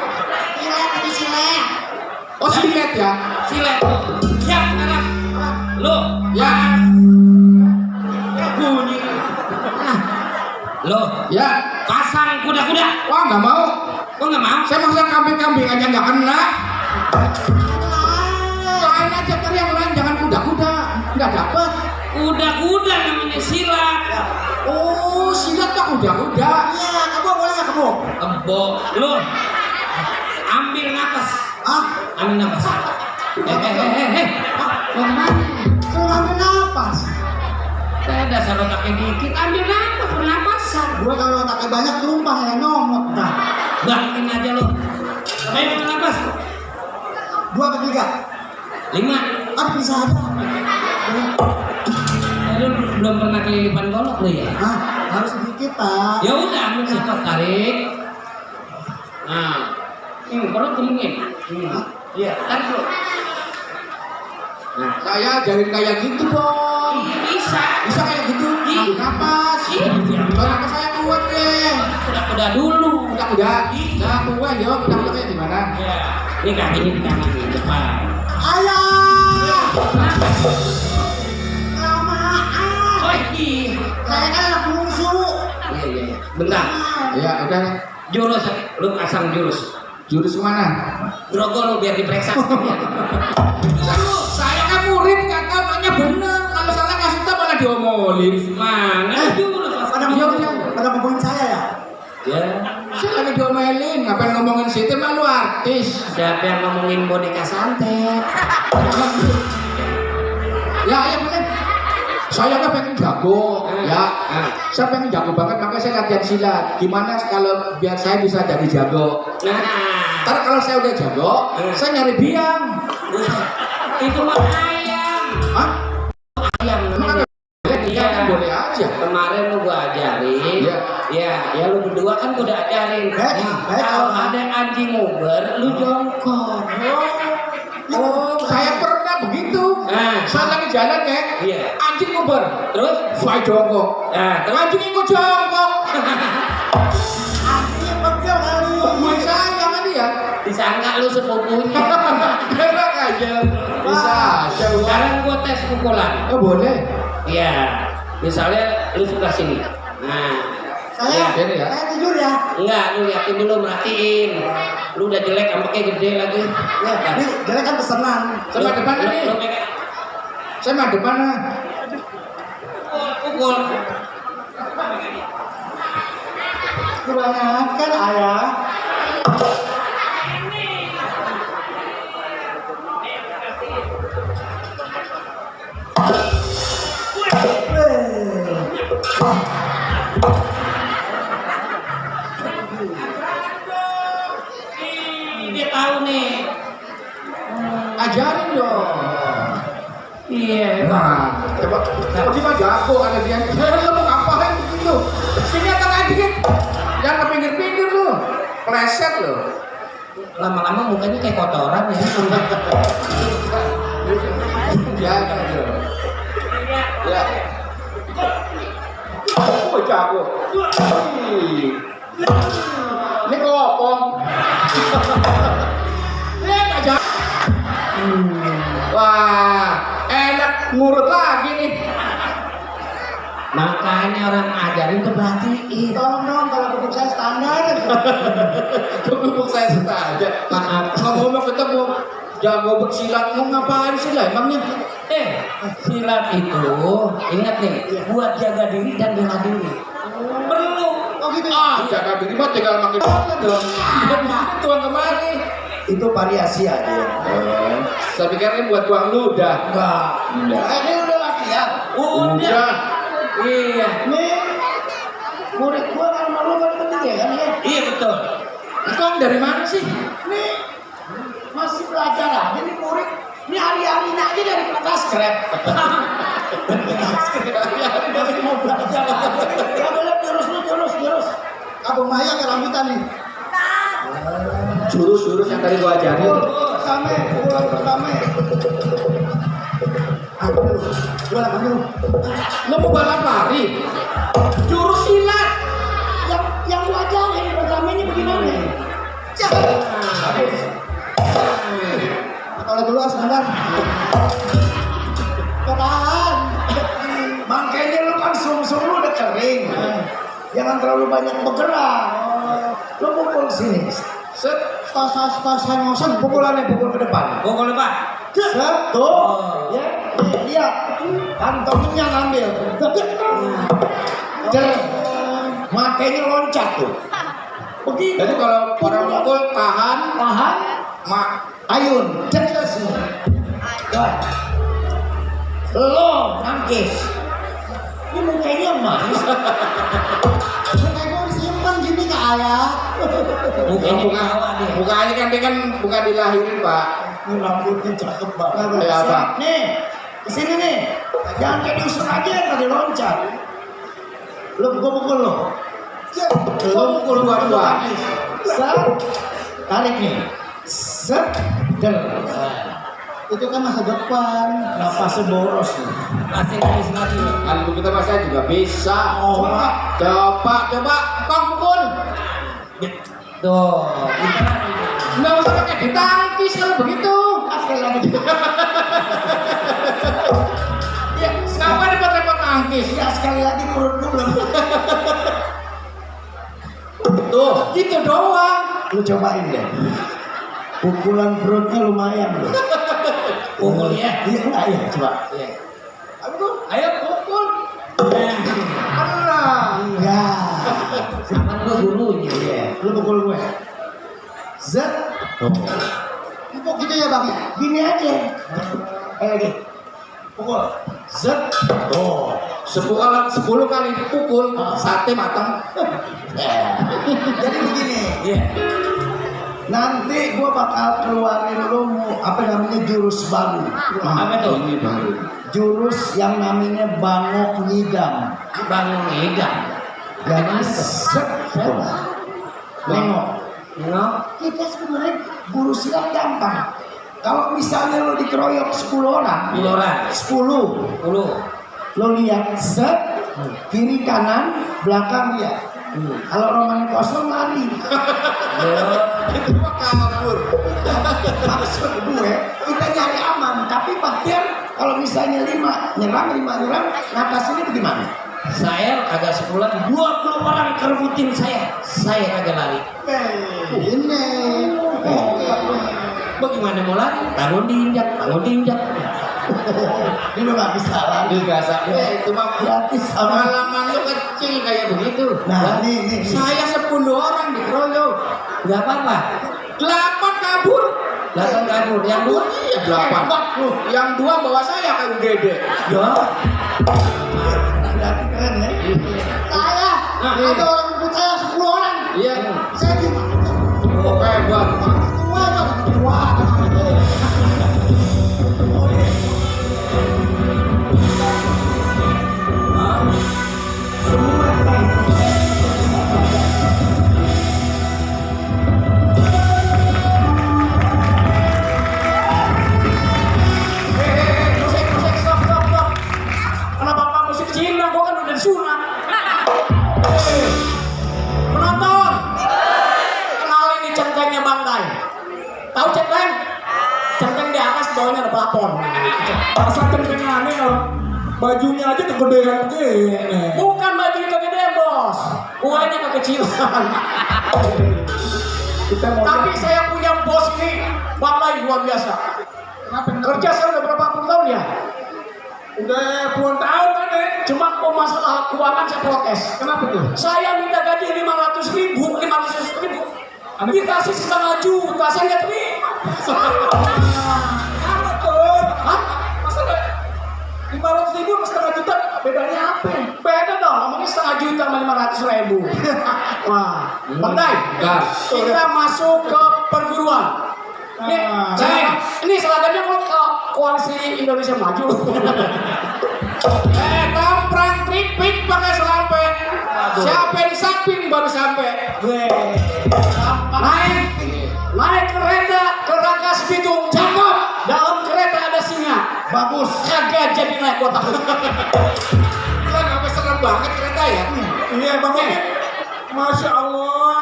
Silet. Oh silet ya? Silat tuh. Ya sekarang. Lo, Ya. bunyi. Lo, Ya. pasang kuda-kuda. Wah nggak mau. Kok nggak mau? Saya masang kambing-kambing aja nggak kena. Lain aja cari yang lain, jangan kuda-kuda. Nggak dapat. Kuda-kuda namanya silat. Oh silat tak kuda-kuda. Iya, kamu boleh nggak kamu? Kebo. Lo, ambil napas. Ambil napas. Mau kemana? Kalau ambil napas. Saya dasar otaknya dikit, ambil napas, pernapasan. Gue kalau pakai banyak tumpah ya nyomot. Nah, Balikin aja lo. Ayo ambil napas. 2 atau 3? 5. Apa bisa aja? Lu belum pernah kelilipan golok lo ya? Harus sedikit Pak. Ya udah ambil napas, tarik. Nah, perut kemungin. Iya, tarik lo. Nah, Saya ajarin kayak gitu dong. bisa. Bisa kayak gitu. Ambil napas. Soalnya saya kuat deh. Kuda-kuda dulu. Kuda-kuda. Nah kuat ya. Kuda-kuda kayak gimana? Ya, ini kakinya di kanan di depan. Ayah. Napas. Kelamaan. Oh iya. Saya kan anak bungsu. Iya. Bentar. Ya udah. Jurus, lu pasang jurus. Jurus kemana? Grogol lu biar diperiksa. Saya kan murid nggak tahu maknya bener. Kalau salah ngasih tahu malah diomongin. Mana jurus? Pada ngomongin saya ya? Ya. Saya lagi diomelin. Ngapain ngomongin situ? Malu artis. Siapa yang ngomongin boneka santet? Ya bener. Saya kan pengen jago, ya. Saya pengen jago banget, makanya saya latihan silat. Gimana kalau biar saya bisa jadi jago? Nah, Ntar kalau saya udah jago, saya nyari biang. itu mah ayam. Hah? Ayam Emang namanya. ada biang? Iya. Kan boleh aja. Kemarin lu gua ajarin. Iya. Ya lu berdua kan gua udah ajarin. Baik, baik, Kalau Abang. ada anjing uber, lu jongkok. Oh, saya pernah begitu. Nah. Saya lagi jalan ya, Iya. anjing nguber, Terus? saya jongkok. Nah, terus Anjing ikut jongkok. Artinya pegel kali. Temuin saya kan dia. disangka lu sepupunya. Enak aja. Bisa aja. Wak. Sekarang gua tes pukulan. Oh boleh. Iya. Misalnya lu sebelah sini. Nah, Saya, Ini ya. saya tidur ya. Enggak, lu liatin dulu, merhatiin. Lu udah jelek, ambeknya gede lagi. Ya, ini jelek kan pesanan. Saya madep mana nih? Saya madep mana? Pukul. Kebanyakan ayah. Dia tahu nih. Ajarin dong. Iya, Nah, coba kita jago ada dia. Lu mau ngapain begitu? Sini tengah dikit. Jangan ke pinggir-pinggir lu. Pleset lu. lama-lama mukanya kayak kotoran ya. Jaga dong. Ya. Oh, jago. Ini kopong. Gak jago. Wah, enak ngurut lagi nih. Makanya orang ajarin tuh perhatiin. Tolong dong kalau pupuk saya standar. Pupuk saya saja. Maaf. Ngomong ketemu jago bersilat mau ngapain sih lah emangnya? Silat itu ingat nih, buat jaga diri dan bela diri. Perlu. Oh gitu. Jaga diri mah tinggal makin banget dong. Tuan kemari. Itu variasi aja. Saya pikirnya buat buang ludah. Enggak. Ini udah latihan. Udah. Iya. Nih, murid gua kan malu paling penting ya kan ya. Iya betul. Kamu dari mana sih? Nih, masih belajar aja nih murid. Ini hari-harinya aja dari kertas scrap. Masih mau belajar aja. Ya boleh jurus. Abang Maya ke rambutan nih. Jurus-jurus yang tadi gua ajarin. Pukulan pertama. Gua lakukan dulu. Lo mau balap lari? Jurus silat. Yang gua ajarin pertama ini bagaimana? Kalau dulu sebentar. Ketahan. Makanya lu kan sum-sum lu udah kering. Jangan terlalu banyak bergerak. Lu pukul sini. Set, tas-tasan pukulannya pukul ke depan. Pukul depan. Set, tuh. Ya, lihat. Kantongnya ngambil. Makanya loncat tuh. Begitu. Jadi kalau orang pukul tahan, Ayun, jelas semua. Lo nangkis. Ini mukanya manis. Muka gue disimpan gini ke ayah. Mukanya bawa dia. mukanya kan dia kan bukan dilahirin pak. Ini rambutnya cakep banget. Kayak apa? Nih, kesini nih. Jangan kayak diusung aja yang tadi loncat. Lo pukul lo. Lo pukul dua-dua. Set, tarik nih. Set, del. Itu kan masa depan, napasnya boros nih. Masih habis lagi. Kan kita masa juga bisa. Coba, Bang pukul. Tuh, pintar lagi. Nggak usah pakai ditangkis kalau begitu. Sekali lagi. Ya, kenapa repot-repot tangkis? Ya sekali lagi perut gue belum. Tuh, gitu doang. Lu cobain deh. Pukulan perutnya lumayan loh. Pukul ya. Iya enggak ya, coba. Ayo pukul. Allah. Ya. Sama gua gurunya. Iya, lu pukul gue. Zet. Pukul gitu ya bang. Gini aja. Lagi. Pukul. Zet. Tuh. 10 kali pukul, sate matang. Jadi begini. Iya. Nanti gua bakal keluarin lu apa namanya jurus baru. Apa tuh? Ini baru. Jurus yang namanya bangok ngidam. Bangun ngidam. Jadi set. Nengok. Nengok. Kita sebenarnya guru silat gampang. Kalau misalnya lo dikeroyok 10 orang, 10 orang. 10. 10. Lo lihat set, kiri kanan, belakang lihat. Kalau romannya kosong lari. Itu mah kabur. Maksud gue, kita nyari aman. Tapi Baktiar, kalau misalnya 5 nyerang, 5 nyerang, ngatas ini bagaimana? Saya kagak sekolah, 20 orang kerebutin saya kagak lari. Ini. Bagaimana mau lari? Tangan diinjak. Ini lu nggak bisa lari. Itu mah Gratis sama. pengalaman lu kecil kayak begitu. Nah, nih. Saya 10 orang dikeroyok. Gak apa-apa. 8 kabur. Yang 2 Iya 8. Yang 2 bawa saya ke UGD. ya. Berarti keren ya. Saya ada orang ikut saya 10 orang. Iya. Saya gimana? Oh, hebat. Tua. Semua tahu. Musik, stop. Kenapa Pak musik Cina? Gua kan udah disunat. Penonton, kenalin nih centengnya Bang Dai. Tahu centeng? Centeng di atas, bawahnya ada plafon. Masa centengannya bajunya aja kegedean gini. Bukan bajunya kegedean, Bos. Uangnya kekecilan. Kita mau Tapi saya punya bos ini, Bang Dai luar biasa. Kerja saya udah berapa puluh tahun ya? udah puluhan tahun kan ya. Cuma kok masalah keuangan saya protes. Kenapa tuh? Saya minta gaji 500.000. Dikasih setengah juta, saya nggak terima. Apa tuh? Hah? Masa 500.000 sama setengah juta bedanya apa? Beda dong, ngomongnya setengah juta sama 500.000. Wah, Bang Dai, kita masuk ke perguruan. Ini selagannya kalau ke koalisi Indonesia Maju. Tamprang tripik pakai selampe. Siapa yang samping baru sampai. Naik kereta ke Rangkas Bitung, cakep. Dalam kereta ada singa. Bagus. Kagak jadi naik kota. Gila sampai serem banget kereta ya. Iya Bang. Masya Allah.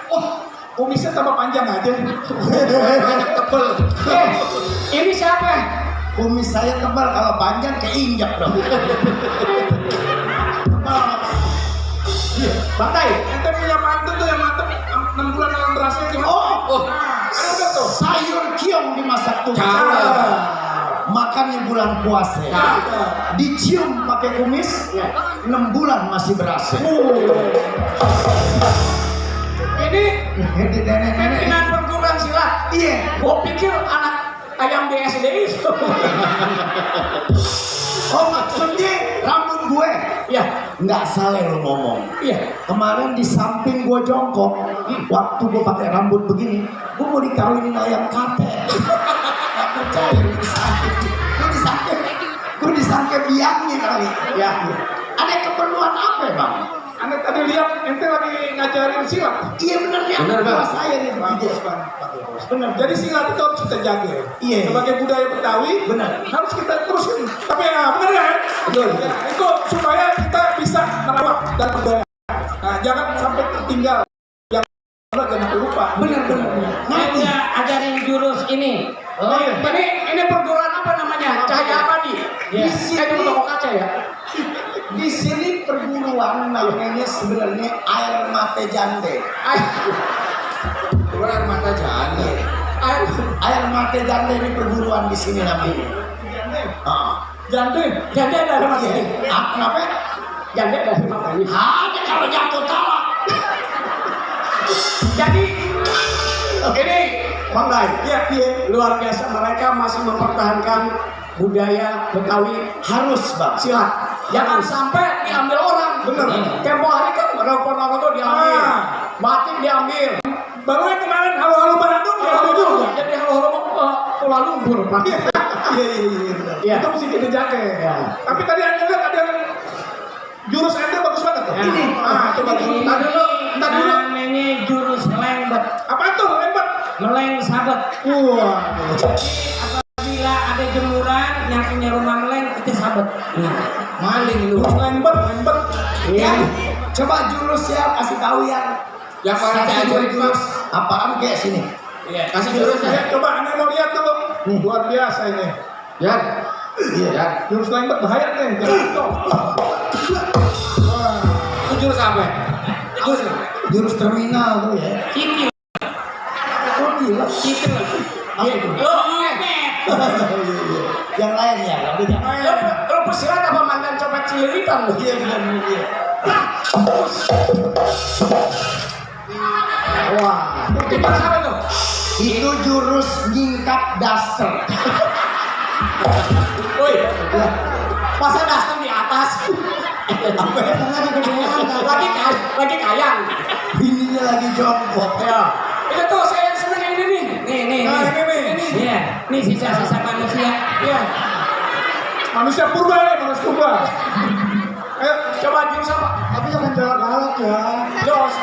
Oh, kumisnya tambah panjang aja. Banyak tebel. Ini siapa? Kumis saya tebal, kalau panjang keinjak dong. Bang Dai, Ente punya pantun tuh yang mantep 6 bulan dalam berasnya gimana? Ada nggak tuh? Sayur kiong dimasak tuh. Makannya bulan puasa. Dicium pakai kumis, 6 bulan masih berasa. ini Nenek-nenek. pimpinan perguruan silat. Iya. Gua pikir anak ayam BSD itu. Oh maksudnya rambut gue? Ya, Nggak salah lo ngomong. iya. Kemarin di samping gue jongkok, waktu gue pakai rambut begini, gue mau dikawinin ayam kate. Nggak percaya gue disangka biangnya kali. Ya. Ada keperluan apa ya bang? Anda tadi lihat ente lagi ngajarin silat. Iya bener ya. Bener, Bang. Saya nih Bagus begitu. Bang. Benar. Jadi silat itu harus kita jaga. Iya. Sebagai budaya Betawi, Benar. harus kita teruskan. Tapi ya benar ya. Betul. Ya, itu supaya kita bisa merawat dan budaya. Nah, jangan sampai tertinggal. Yang jangan lupa. Benar. Saya ajarin jurus ini. Ini perguruan apa namanya? Cahaya Abadi. Di sini- Di toko kaca ya. Di sini perguruan namanya sebenarnya air mata jande. Keluar mata janda. Air mata jande ini perguruan di sini namanya. Jande dari mana? Iya. Kenapa? Jande dari mana? Ada kalau jatuh talak. Jadi ini Bang Dai, luar biasa, mereka masih mempertahankan budaya Betawi Harus bang. silat. Jangan sampai diambil orang. Bener. Tempo hari kan Ropo-Ropo diambil, batik diambil. Baru yang kemarin halo-halo Bandung diambil juga. Jadi halo-halo Kuala Lumpur. Pak. Iya. Benar. Iya. Itu mesti kita jaga. Ya. Tapi tadi anda lihat ada jurus ente bagus banget tuh. Ya. Ini. Coba Ini Tadi dulu. namanya jurus lembet, Apa tuh lempar? meleng sabet. Wah. Apabila ada jemuran yang punya rumah meleng itu sabet. Maling lu. Lempar. Ya. Coba jurus ya kasih tahu ya. Yang mana Satu, dua diajarin jurus. Pak? Apaan kayak sini? Iya. Kasih jurus Ya, ya. coba anda mau lihat dulu. Luar biasa ini. Ya. Iya. Ya. Jurus lempar bahaya nih. Jangan tuh. jurus apa? Jurus terminal tuh ya. Cicil. Oh gila. Cicil. Apa itu? Iya. Yang lain ya, ada yang lain. Lo pesilat apa mantan copet cililitan lo? Iya benar iya. Wah, Itu jurus apa tuh? itu jurus nyingkap daster. Woi, masa daster di atas? Apa ya? Lagi kayang. Bininya lagi jongkok. Ya. Itu tuh saya yang seneng yang ini nih. Nih. Iya, nih sisa-sisa manusia. Iya. Manusia purba ya, manusia purba. Ayo, coba jurus apa? Tapi jangan galak-galak ya. Jurus.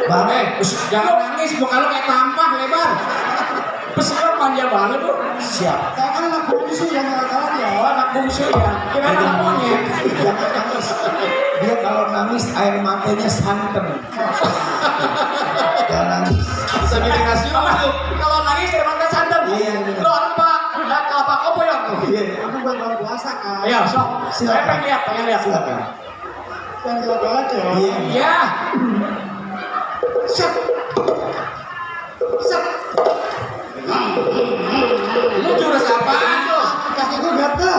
Bang, Jangan nangis, muka lo kayak tampah lebar. Pesilat manja banget tuh. siap. Saya kan anak bungsu yang galak-galak ya. Oh, anak bungsu ya. Kita anak monyet. Jangan nangis. Dia kalau nangis air matanya santen. Jangan nangis. Bisa bikin nasi tuh. Kalau nangis air mata santan. Iya, bener. Lo orang apa kopo ya? Iya. Aku bukan puasa kan. Ayo, sok. Silakan. Saya pengen lihat. Silakan. Yang galak-galak ya. Iya. Iya. Set. Lu jurus apaan tuh? Kaki gue gatel.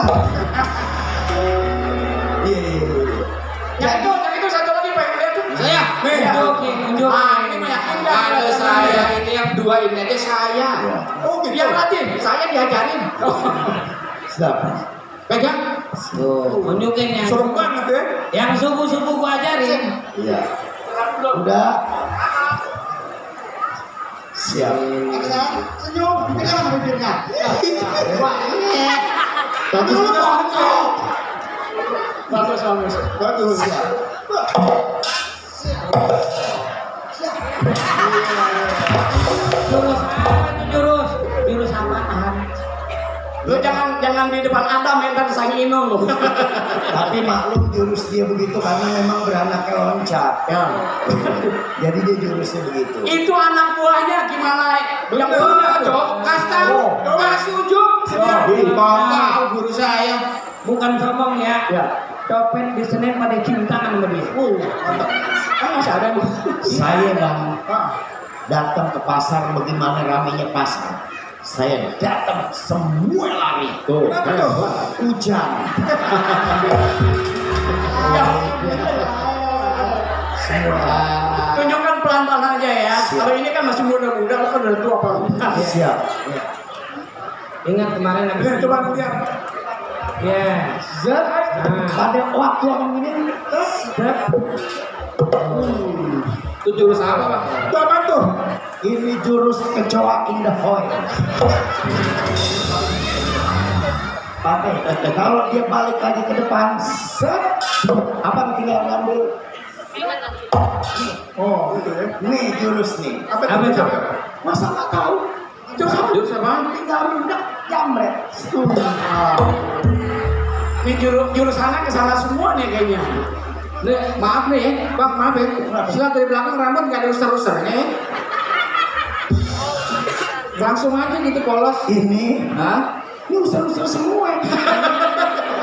Iya. Yang itu satu lagi pengen lihat tuh. Saya. Tunjukin. Ah, ini meyakinkan. Kalau saya ini yang dua ini aja saya. Oh, gitu. Yang latih, saya diajarin. Siap. Pegang. Tunjukin yang. Serem banget ya. Yang subuh-subuh gua ajarin. Iya. Udah. Siap. Senyum, pegang bibirnya. Bagus juga. Bagus. Siap. Jurus apa itu jurus apaan? Lu jangan di depan Adam yang tadi saya inung lu. Tapi maklum jurus dia begitu karena memang beranaknya loncat. Ya. Jadi dia jurusnya begitu. Itu anak buahnya gimana? Yang punya cok, kasih tahu, kasih ujung. Tahu guru saya. Bukan sombong ya. Ya. Copet di Senin pada cintaan sama dia. Kan masih ada nih. Saya bang datang ke pasar bagaimana ramenya pasar. Saya datang semua lari. Tuh. Hujan. Semua. Tunjukkan pelan-pelan aja ya. Kalau ini kan masih muda-muda, lo kan udah tua apa? Siap. Ingat kemarin habis. Coba lihat. Ya. Zat. Pada waktu abang ini. Zat. Itu jurus apa, Bang? Apa tuh? Ini jurus kecoa in the foil. Pakai. Kalau dia balik lagi ke depan, set. Apa tinggal ngambil? Oh, gitu ya. Nih jurus nih. Apa itu? Masa nggak tahu? Jurus apa? Tinggal rundak jamret. Ini jurus anak kesana semua nih kayaknya. Nih, maaf nih ya, Bang, maaf ya. Silat dari belakang rambut nggak ada usar-usarnya ya. Langsung aja gitu polos. Ini, Hah? ini usah-usah semua.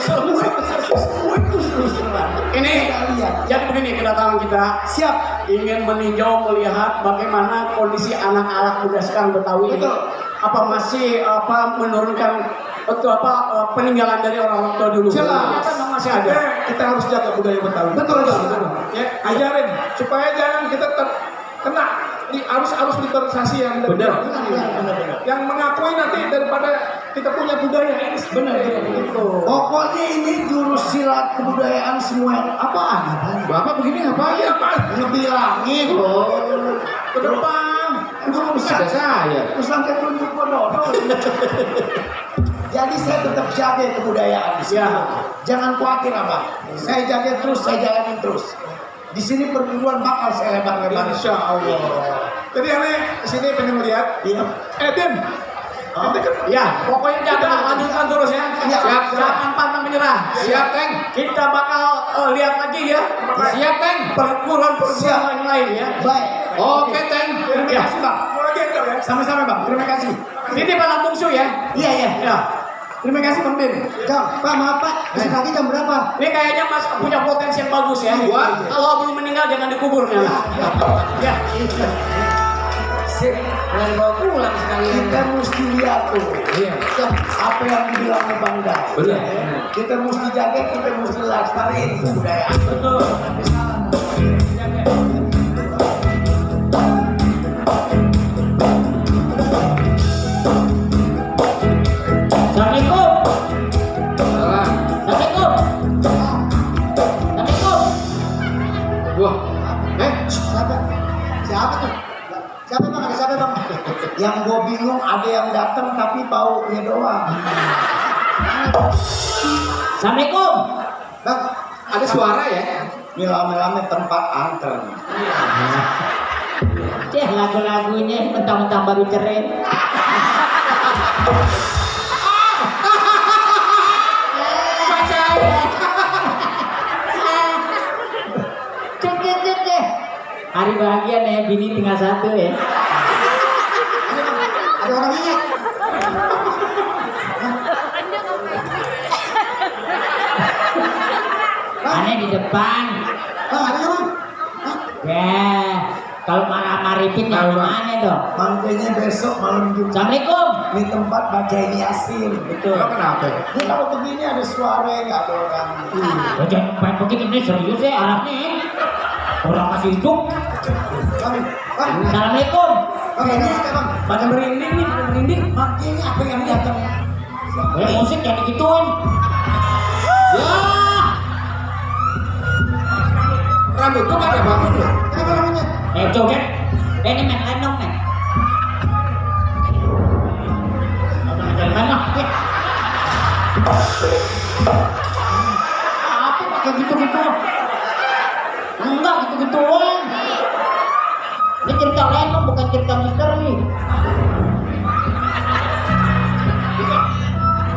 Semua itu usah-usah. Ini Lihat. jadi begini kedatangan kita Siap. ingin meninjau melihat bagaimana kondisi anak-anak muda sekarang Betawi ini. Betul. Apa masih menurunkan peninggalan dari orang tua dulu? Jelas. Ternyata memang masih ada. Kita harus jaga budaya Betawi. Betul. Ya, ajarin supaya jangan kita kena di arus liberalisasi yang Benar. yang mengakui nanti daripada kita punya budaya ini benar gitu. Pokoknya ini jurus silat kebudayaan semua. Apaan? Bapak begini ngapain? Ya, Pak. Ngebilangin. Ke depan. Enggak usah. Ada saya. Terus sampai tunjuk bodoh. Jadi saya tetap jaga kebudayaan di sini. Ya. Jangan khawatir abang. Saya jaga terus, saya jalanin terus. Di sini perguruan bakal saya lebar-lebar. Insya Allah. Jadi aneh kesini pengen melihat. Iya. Dem. Nanti kan Ya, pokoknya jaga, lanjutkan terus ya. Iya. Siap, jangan pantang menyerah. Siap, Teng. Kita bakal lihat lagi ya. Siap, Teng. Perguruan-perguruan yang lain ya. Baik. Oke, Teng. Terima kasih bang. mau lagi enggak ya? Sama-sama bang. Terima kasih. Ini anak bungsu ya. Iya iya. Ya. Terima kasih Bang Ben. Jam, Pak, maaf Pak. Besok pagi jam berapa? Ini kayaknya Mas punya potensi yang bagus ya. Kalau belum meninggal jangan dikubur ya. Ya. Sip, mulai bawa pulang sekalian. Kita mesti lihat tuh. Iya. Apa yang dibilang Bang Dai. Benar. Kita mesti jaga, kita mesti lestariin kebudayaan. Betul. Assalamualaikum. Salah. Assalamualaikum. Assalamualaikum. Wah. Siapa? Siapa tuh? Siapa Bang? Ada siapa Bang? Yang gue bingung ada yang datang tapi baunya doang. Assalamualaikum. Bang, Ada suara ya? Ini lama-lama tempat anter. Cih, lagu-lagunya mentang-mentang baru cerai. Cek. Hari bahagia nih, bini tinggal satu ya. ada orangnya. Aneh di depan. Bang, ada nggak Bang? Ya, kalau marah-maripin jangan mana dong. Makanya besok malam Jumat Assalamualaikum. di tempat bacain Yasin. Betul. Lo kenapa? Ini kalau begini ada suara yang nggak ada orang. Oh, jangan main begitu ini serius ya arahnya. Orang masih hidup. Bang, Bang, Assalamualaikum. Bang, ini apa Bang? Pada merinding nih, merinding. Makanya apa yang datang? Musik jangan digituin. Ya. Rambut tuh pada bangun loh. Siapa namanya? Joget. Ini main lenong men. Main lenong. Apa pakai gitu-gitu? Enggak gitu-gituan. Ini cerita lenong bukan cerita misteri.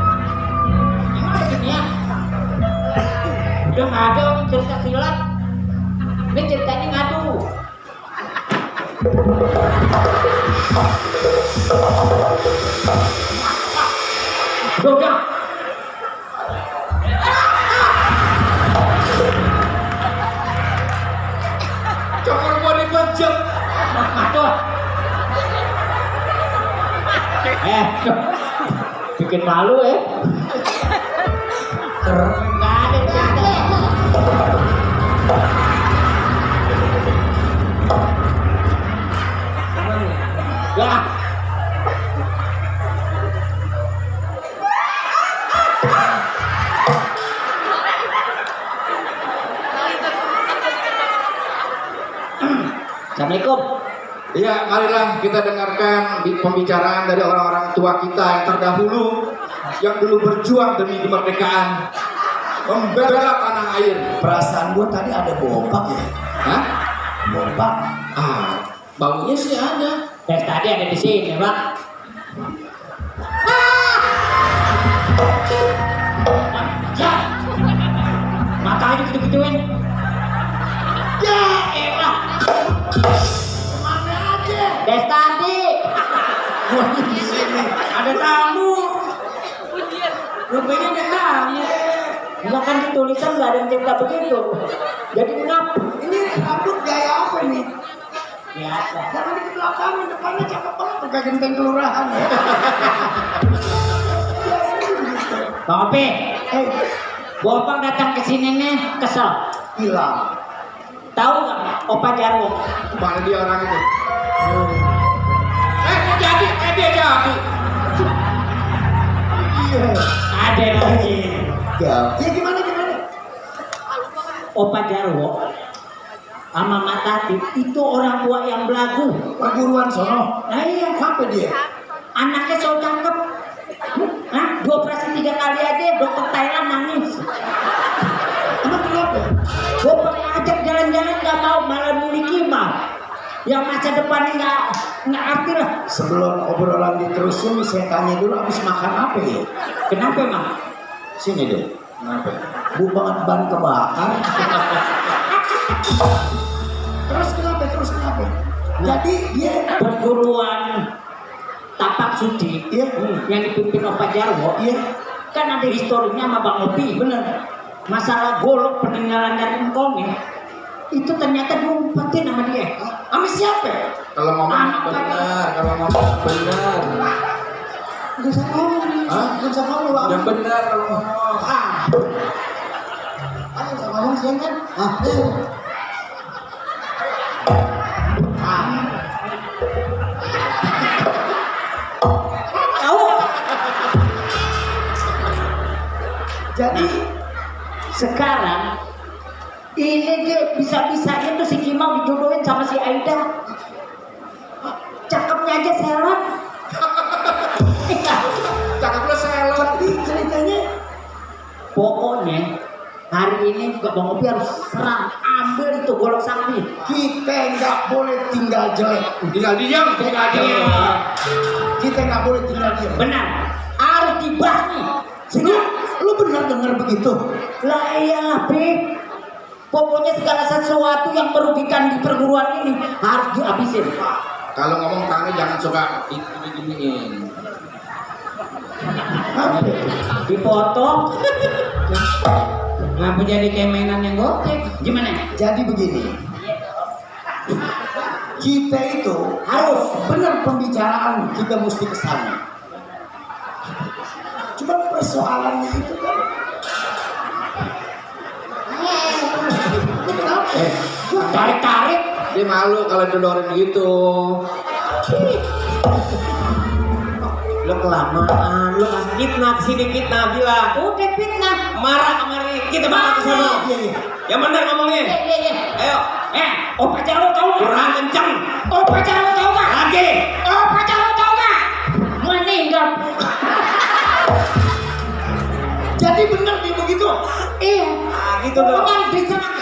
Emang ada ginian? Udah nggak ada cerita silat. Ini ceritanya ngadu. Udah. Cokor gua dipecet. Ngadu. Bikin malu ya. Nggak ada. Ya. Assalamualaikum. Iya, marilah kita dengarkan pembicaraan dari orang-orang tua kita yang terdahulu, yang dulu berjuang demi kemerdekaan, membela tanah air. Perasaan gua tadi ada bobak ya. Hah? Bobak. Baunya sih ada. Dari tadi ada di sini, Bang. Ya. Makanya gitu-gituin. Ya, elah. Kemana aja? Dari tadi. Gua di sini. Ada tamu. Rupanya ada tamu. Enggak kan di tulisan nggak ada yang cerita begitu. Jadi ngap. Ini rambut gaya apa nih? Biasa. Jangan di belakang, di depannya cakep banget tuh kayak genteng kelurahan ya. Bang Opi, Bopang datang ke sini nih kesel. Hilang. Tahu nggak Opa Jarwo? Mana dia orang itu? Dia jadi. Iya. Ada lagi. Ya gimana? Opa Jarwo sama Mak Tati itu orang tua yang belagu. Perguruan sono. Nah iya, Apa dia? anaknya so cakep. Hah? Dioperasi 3 kali aja dokter Thailand nangis. Emang kenapa? Gue pernah ajak jalan-jalan nggak mau, malah miliki mau. Yang masa depannya nggak arti lah. Sebelum obrolan diterusin, saya tanya dulu habis makan apa ya? Kenapa emang? Sini deh. Kenapa? Bu banget ban kebakar. Terus kenapa? Jadi dia Perguruan tapak suci Iya. yang dipimpin Opa Jarwo Iya. kan ada historinya sama Bang Opi. Bener. Masalah golok peninggalan dari engkong ya, itu ternyata diumpetin sama dia. Sama siapa? Kalau ngomong benar, kalau ngomong benar. Gak usah ngomong. Hah? Gak usah ngomong. Bang. Yang benar kalau ngomong. Gak usah ngomong sih kan. Tahu? Jadi sekarang ini dia bisa-bisanya tuh si Kimau dijodohin sama si Aida. Cakepnya aja selot. Cakep lo selot. Tapi ceritanya Pokoknya hari ini juga Bang Opi harus serang, ambil itu golok sakti. Kita nggak boleh tinggal jelek. Tinggal diam. Kita nggak boleh tinggal diam. Benar, harus dibasmi. Lu benar dengar begitu? Lah iyalah, Pi. Pokoknya segala sesuatu yang merugikan di perguruan ini harus dihabisin. Kalau ngomong tangannya jangan suka giniin. Dipotong. Ngapa jadi kayak mainan yang gocek? Gimana? Jadi begini. Kita itu harus benar pembicaraan, kita mesti ke sana. Cuma persoalannya itu kan. Tarik-tarik. Dia malu kalau dodorin gitu. Lo kelamaan, lo kasih fitnah kesini fitnah bilang. Udah fitnah. Marah kemari, kita bakal ke sono. Yang benar ngomongnya. Iya. Ayo. Opa Jarwo tahu nggak? Kurang kencang. Opa Jarwo tahu nggak? Lagi. Opa Jarwo tahu nggak? Meninggal. Jadi benar dia begitu. Iya. Gitu dong. Bukan diserang.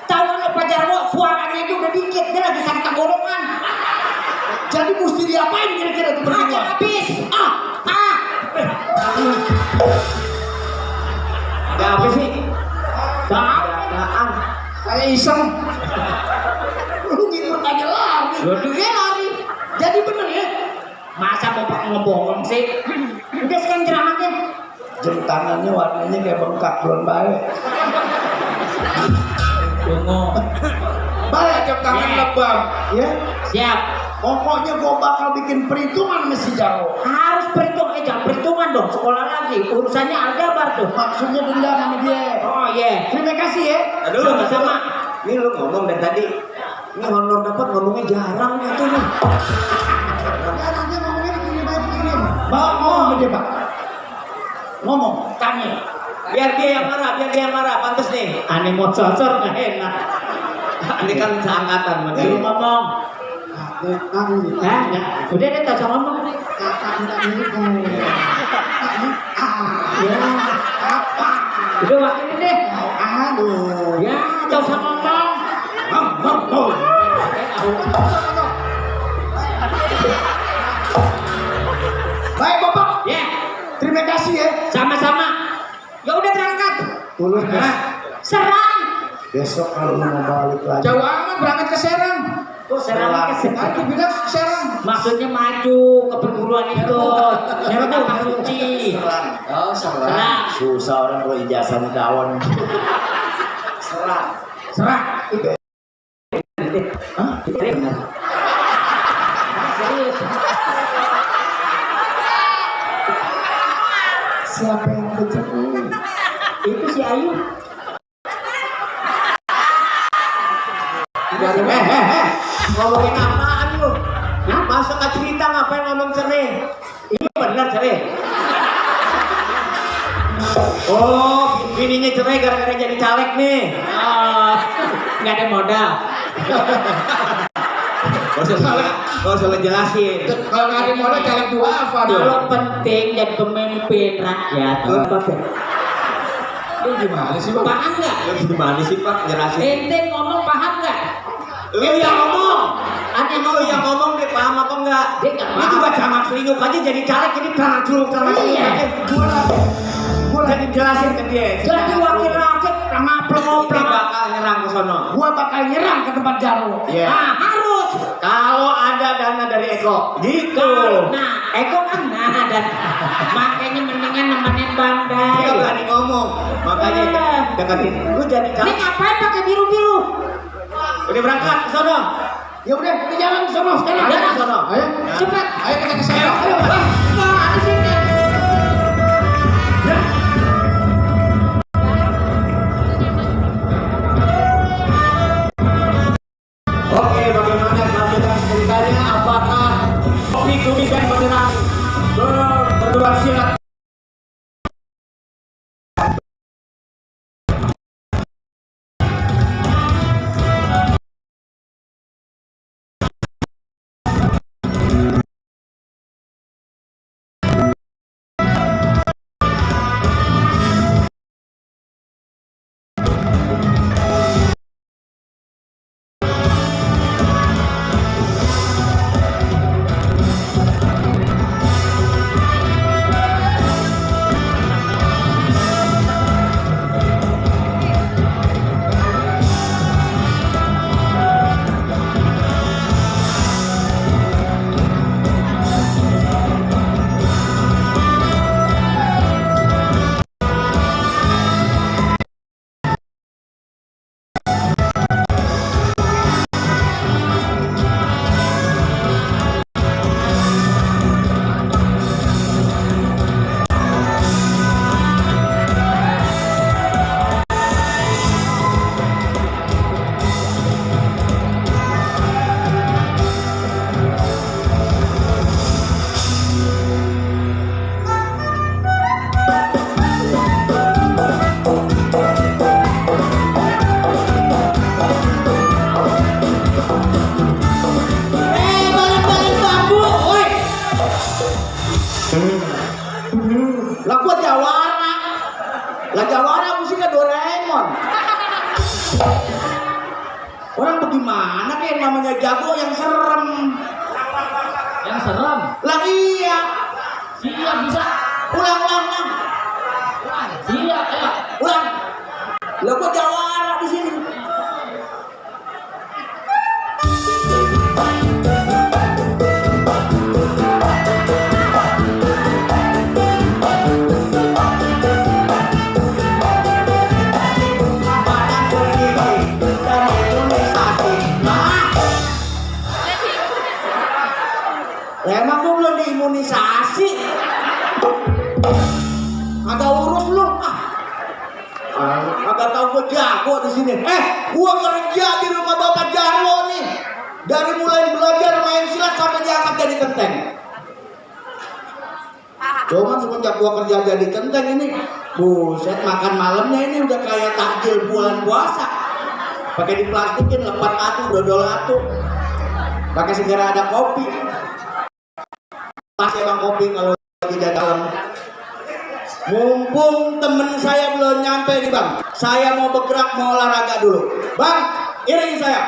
Tahu kan Opa Jarwo suaranya itu udah dikit, dia lagi sakit tenggorokan. Jadi mesti diapain kira-kira itu berdua? Aja habis. Gak apa sih? Daan. Kayak iseng. Lu ngikut aja lari. Dia lari. Jadi bener ya? Masa bapak ngebohong sih? Udah sekarang cerah aja. Jam tangannya warnanya kayak bengkak belum baik. Tunggu. Baik jam tangan Ya. lebam. Ya. Siap. Pokoknya gua bakal bikin perhitungan sama si Jarwo. Harus perhitung aja, perhitungan dong. Sekolah lagi. Urusannya aljabar tuh. Maksudnya dendam sama dia. Oh iya. Terima kasih ya. Aduh, Sama-sama. Ini lu ngomong dari tadi. Ini honor dapat ngomongnya jarang gitu nih. nanti ngomongnya begini. Mau ngomong sama dia, Pak? Ngomong. Tanya. Biar dia yang marah, pantas nih. Aneh mau cocor nggak enak. Ini kan seangkatan sama dia. Lu ngomong. Aku nih. Enggak. Udah deh cocok ngomong. Kakak minta mirip. Ya. Udah wakilin deh. Aduh. Ya, cocok ngomong. Ngomong. Baik, Bapak. Ya, Terima kasih ya. sama-sama. Ya udah berangkat. Tolong Serang. besok kalau mau balik lagi. Jauh amat berangkat ke Serang. Kok serang ke Aku bilang Serang. Maksudnya maju ke perguruan itu. Nyerang tanpa kunci. Oh, Serang. Susah orang kalau ijazah daun. Serang. Hah? Serius. Siapa yang betul? Itu si Ayu. Ngomongin apaan lu? Masa nggak cerita ngapain ngomong cerai? Ini benar cerai. Oh, bininya cerai gara-gara jadi caleg nih. Oh, nggak ada modal. Gak usah lo jelasin. Kalau nggak ada modal caleg dua apa dong? Kalau penting jadi pemimpin rakyat. Apa Pak? Lu gimana sih, Pak? Paham nggak? Lu gimana sih Pak jelasin? Ente ngomong paham nggak? Lu yang ngomong. Ada Lu yang ngomong deh paham apa enggak? Dia nggak Ini paham. juga camat selingkuh aja jadi caleg ini celuk Iya. Gua lagi jelasin ke dia. Jadi wakil rakyat sama Ini pelopor. bakal nyerang ke sono. Gua bakal nyerang ke tempat Jarwo. Iya. Nah, harus. Kalau ada dana dari Eko, gitu. Nah, Eko kan nah dan makanya mendingan nemenin Bang Dia Dai. berani ngomong, makanya deketin. Lu jadi Ini calon. ngapain pakai biru-biru? Udah berangkat ke sono. Ya udah, kita jalan ke sono sekarang. Ada ke sono. Ayo. Cepat. Ayo kita ke sono. Ayo. Ayo. Nah, di sini. Oke, bagaimana kelanjutan ceritanya? Apakah kopi kumis dan beneran berdua silat? Balik-balik bambu, woi. Lah gua Jawara. Lah Jawara musiknya Doraemon. Orang bagaimana kayak namanya jago yang serem. Yang serem. Lah iya. Siap bisa. Ulang. Siap, ayo. Ulang. Lah gua Jawara di sini. Lah emang gua belum diimunisasi. Agak urus lu. Agak tahu gua jago di sini. Gua kerja di rumah Bapak Jarwo nih. Dari mulai belajar main silat sampai diangkat jadi kenteng. Cuman semenjak gua kerja jadi kenteng ini, buset, makan malamnya ini udah kayak takjil bulan puasa. Pakai diplastikin, lepat atu, dodol atu. Pakai segera ada kopi. Pas emang kopi kalau lagi dalam. Mumpung temen saya belum nyampe nih bang, saya mau bergerak, mau olahraga dulu. Bang, iringi saya.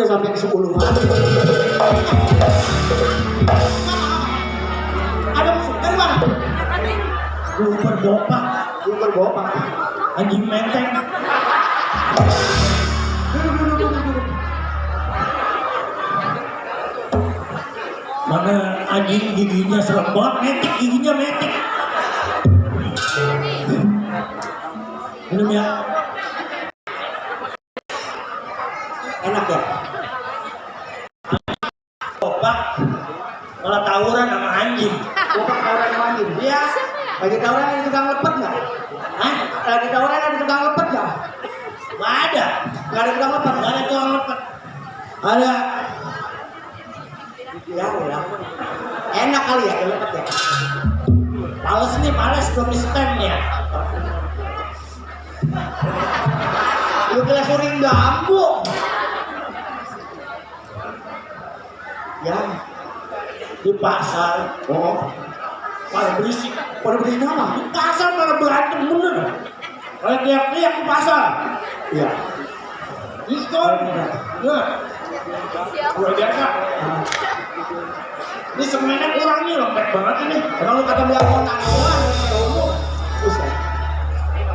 udah sampai ke 10-an. Ada musuh dari mana? Super bopak, Super bopak. anjing menteng. Mana anjing giginya serem banget, metik giginya metik. Minum ya. Enak ya? Bopak malah tawuran sama anjing. Bopak tawuran sama anjing. Iya. Lagi tawuran ada tukang lepet nggak? Hah? Lagi tawuran ada tukang lepet nggak? Nggak ada. Nggak ada tukang lepet. Nggak ada tukang lepet. Ada. Ya udah. Enak kali ya kalau lepet ya. Males nih, males belum di stem nih ya. Lu kira suring bambu. Ya. Di pasar. Oh. Pada berisik. Pada beli nama. Di pasar pada berantem bener. Kalau teriak-teriak di pasar. Iya. Itu. Ya. Luar biasa. Ini semennya kurang nih, lembek banget ini. Kalau lu kata bilang mau nangguan, buset.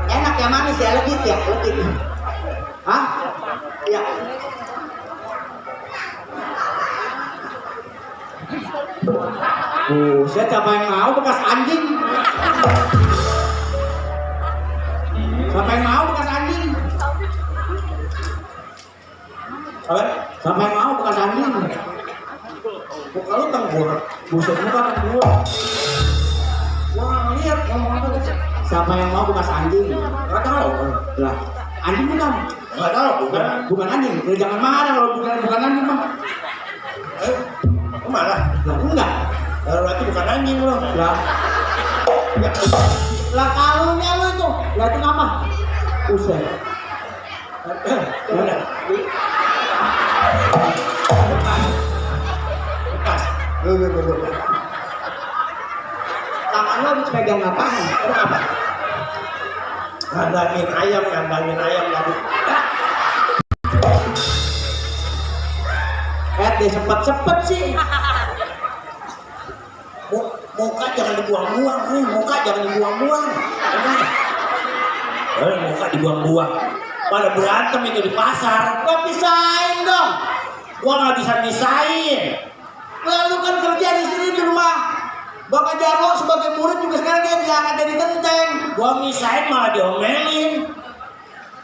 Enak ya, manis ya, legit ya, legit. Hah? Iya. Buset, siapa yang mau bekas anjing? Siapa yang mau bekas anjing? Siapa yang mau bekas anjing? Muka lu tenggor, buset muka tenggor. Wah, lihat ngomong apa tuh? Siapa yang mau bekas anjing? Gak tahu. Lah, anjing bukan? Nggak tahu, bukan. Bukan anjing. Lu jangan marah kalau bukan anjing mah. Kok malah? Lah enggak. Berarti bukan anjing lo. Lah. Ya. Lah kalungnya lu itu. Lah itu apa? Buset. Gimana? Bekas. Lu. Tangan lu habis pegang apaan? Kenapa? Ngandangin ayam tadi. Dia sepet sih. Muka jangan dibuang-buang, muka jangan dibuang-buang. Muka dibuang-buang. Pada berantem itu di pasar. Kok pisahin dong? Gua nggak bisa misahin. Lalu kan kerja di sini di rumah. Bapak Jarwo sebagai murid juga sekarang dia diangkat jadi genteng. Gua misahin malah diomelin.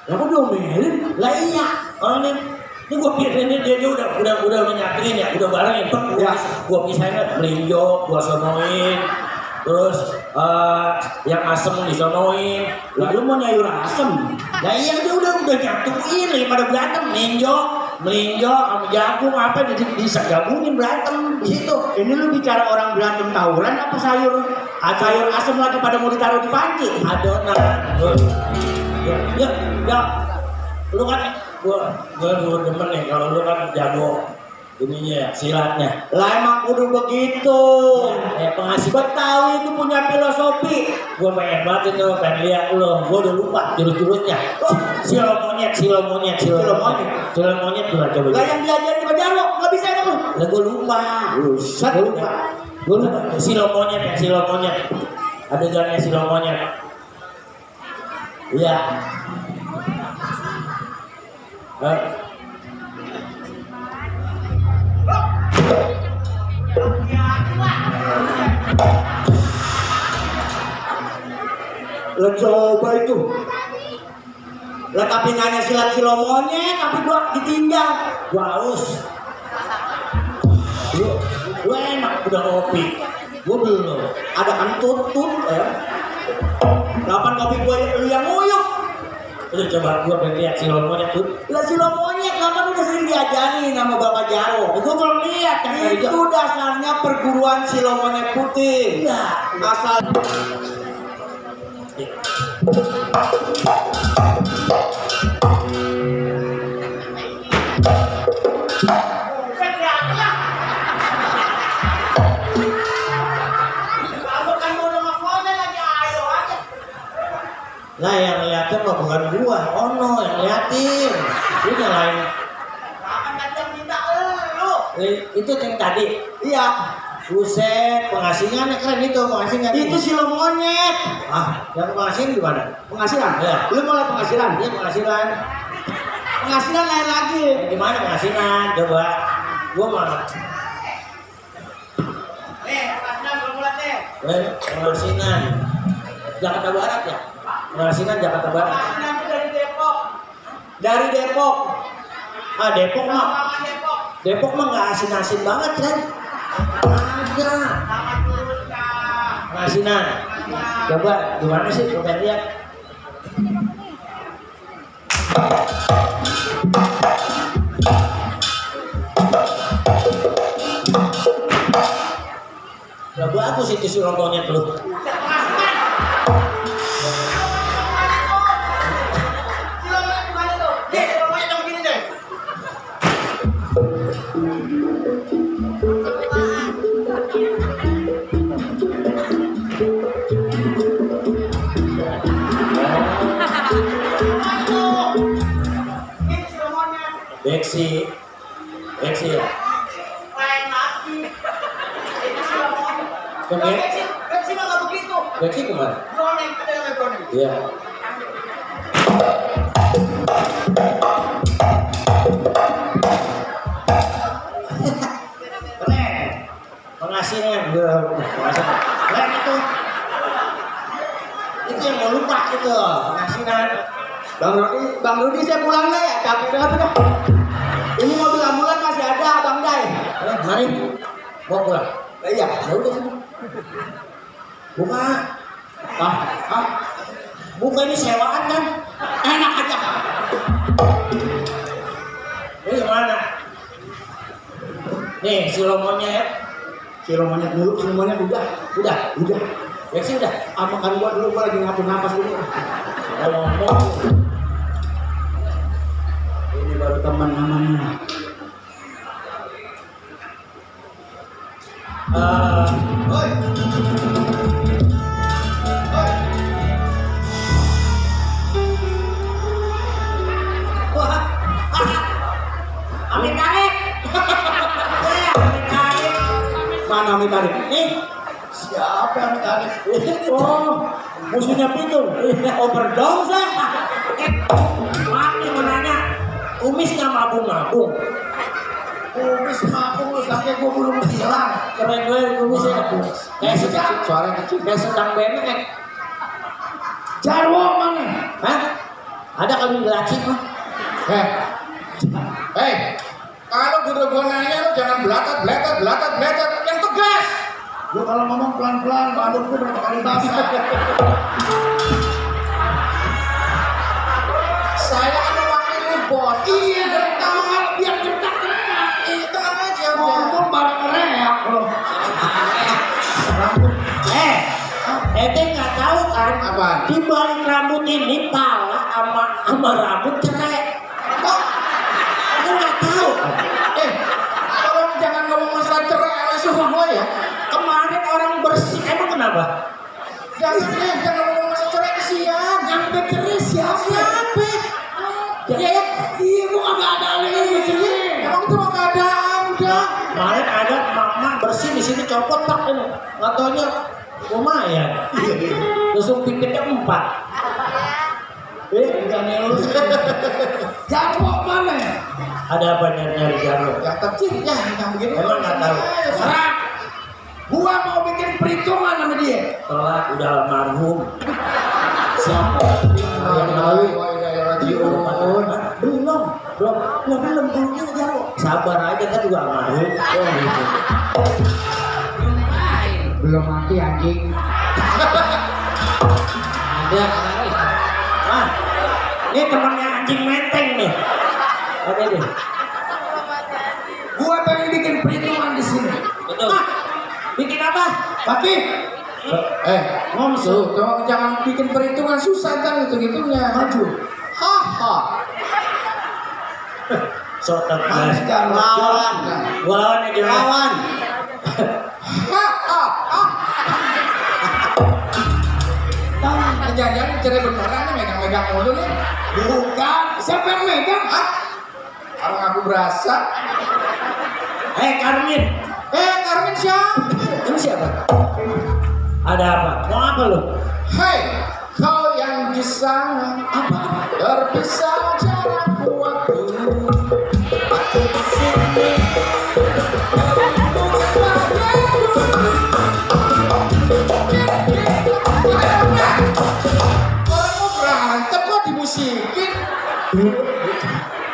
Lah kok diomelin? Lah iya, orang ini gua pikirin dia udah nyatuin ya, udah barengin. Ya. Gua misahin melinjo, gua sonoin. Terus yang asem disonoin. Lah lu mau nyayur asem? Lah iya dia udah nyatuin daripada berantem melinjo sama jagung apa digabungin berantem di situ. Ini lu bicara orang berantem tawuran apa sayur asem lagi pada mau ditaruh di panci? Adonan. Ya. Lu kan gua demen nih kalau lu kan jago ininya silatnya. Lah emang kudu begitu. Pengasih Betawi itu punya filosofi. gua pengen banget itu pengen lihat lu. Gua udah lupa jurus-jurusnya. Silo monyet gua coba. Lah yang diajarin di Pak Jarwo nggak bisa kan lu? Lah gua lupa. Gua lupa. Silo monyet. Adegannya silo monyet. Iya. Lo coba itu. Lah tapi nanya silat silo monyet, tapi gua ditinggal. Gua haus. Lu enak udah ngopi. Gua belum. Ada kentut ya. 8 kopi gua lu yang nguyuh. Udah coba gua pengen lihat si monyet tuh. Lah silo monyet kapan udah sering diajarin sama Bapak Jarwo. Gua belum lihat kan tadi. Itu dasarnya perguruan silo monyet putih. Ya, Asal lah yang ngeliatin mah bukan gua, Ono yang ngeliatin. Lu nyalain. kapan tadi yang Itu yang tadi. Iya. Buset, pengasingan keren itu pengasingan. Itu silo monyet. Ah, yang pengasingan gimana? Penghasilan. Ya. Lu mulai penghasilan. Iya penghasilan. Penghasilan lain lagi. Gimana penghasilan? Coba. Gua mana? Penghasilan. Jakarta Barat ya? Penghasilan Jakarta Barat. Dari Depok. Ah Depok mah. Depok mah nggak asin-asin banget kan? Ada. Penghasilan. Coba gimana sih? Coba lihat. Gak bagus itu si lontongnya tuh. Beksi ya. Beksi kemana? Iya. Keren. Penghasilan, penghasilan. Keren itu. Itu yang mau lupa itu penghasilan. Bang Rudi saya pulang deh ya, capek banget dah. Ini mobil ambulan masih ada, Bang Dai. Mari, mau pulang. Iya, Ya udah. Buka. Buka ini sewaan kan? enak aja. Ini gimana? Nih, silo monyet. Silo monyet dulu, silo monyet udah. Beksi udah. Makan gua dulu, gua lagi ngatur napas dulu. Ngomong. Ini baru teman namanya. Amin tarik. Amin tarik. Mana Ami Tarik? Nih, Siapa yang tarik? Oh, musuhnya Pitung. Overdose. mati menanya. Kumisnya mabung-mabung. Kumis mabung lu sampai gua belum hilang. Keren gue kumisnya. Kayak sedang, Suara kecil. kayak sedang bengek. Jarwo mana? Hah? Ada kali di laci mah. Kalau gua nanya lu jangan belatat, yang tegas. Lu kalau ngomong pelan-pelan, rambut gua berapa kali basah. Saya kan mewakili bos. Iya, tenang, biar gertak. Tenang aja. Ngomong bareng reak lo. Ente nggak tahu kan? Apa? Di balik rambut ini pala sama rambut cerai. Kok? Lu nggak tahu? Tolong jangan ngomong masalah cerai ala suhu gua ya. Kemarin orang bersih, emang kenapa? Jangan ngomong masalah cerai kesian. Yang bercerai siapa? Ya ya. Iya, gua kagak ada yang bercerai. Emang itu mah keadaan udah. Kemarin ada mama bersih di sini copot tak ini, nggak taunya lumayan. Terus pipitnya 4. Bukannya lu. Jarwo mana? Ada apa nyari jarwo? Yang kecil ya, yang begini. Emang nggak tahu. Serang. Gua mau bikin perhitungan sama dia. Telat udah almarhum. Siapa? Yang lalu. Belum punya Jarwo. Sabar aja kan juga almarhum. Oh gitu. Belum mati anjing. Ada. Ah, ini temannya anjing menteng nih. Ada deh. Gua pengen bikin perhitungan di sini. Betul. Bikin apa? Tapi Ngomsu, jangan bikin perhitungan susah kan gitu-gitunya. maju. Haha. So Mas tegas. Jarwo. Lawan. Gua lawan nih dia. Lawan. Jangan-jangan cerai beneran nih megang-megang mulu nih. Bukan. Siapa yang megang? Orang aku berasa. Karmin. Karmin siapa? Ini siapa? Ada apa? Mau apa lu? Hei, kau yang di sana. Apa? Terpisah jarak waktu. Aku di sini. Orang mau berantem kok dimusikin.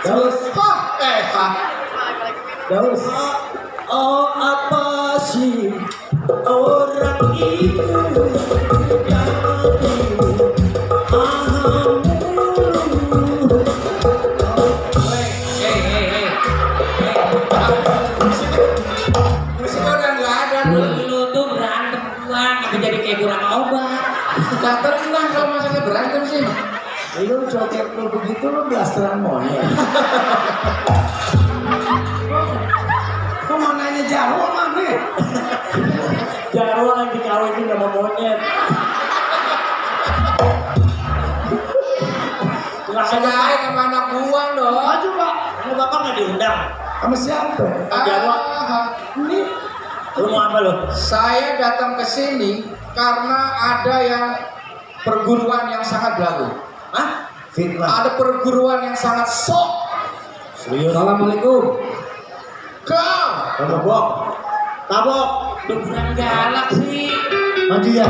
Daus. Daus. Oh apa sih orang itu yang Musik udah nggak ada. Lu tuh berantem doang, apa jadi kayak kurang obat. Nggak tenang kalau masalah berantem sih. Lu joget lu begitu lu blasteran monyet. Lu mau nanya Jarwo mana? Jarwo lagi kawin sama monyet. Sengaja sama anak buah dong. Maju Pak. Kamu bapak nggak diundang? Sama siapa? Jarwo. Ini lu mau apa lu? Saya datang ke sini karena ada yang perguruan yang sangat belagu. Hah? Fitnah. Ada perguruan yang sangat sok. Serius? Assalamualaikum. Kau Tabok. Tabok. Lu kurang galak sih. Maju ya.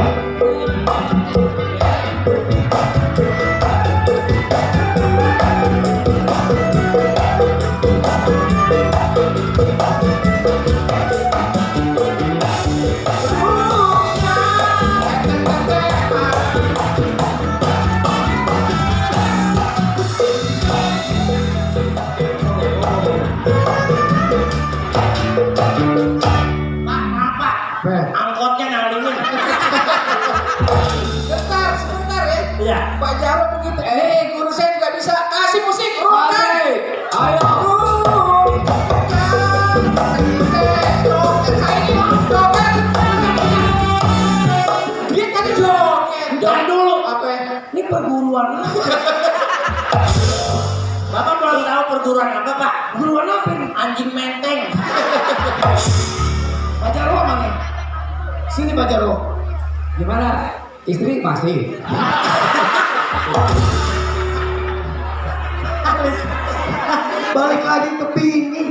Angkotnya ngalingin. sebentar ya. Iya. Pak Jarwo begitu. Guru saya nggak bisa kasih musik. Ayo. Dia kan joget. Jangan dulu. Apa ya? Ini perguruan apa? Bapak belum tahu perguruan apa Pak? Perguruan apa ini? Anjing menteng. Pak Jarwo mana? Sini Pak Jarwo. Gimana? Istri masih. Balik lagi ke bini.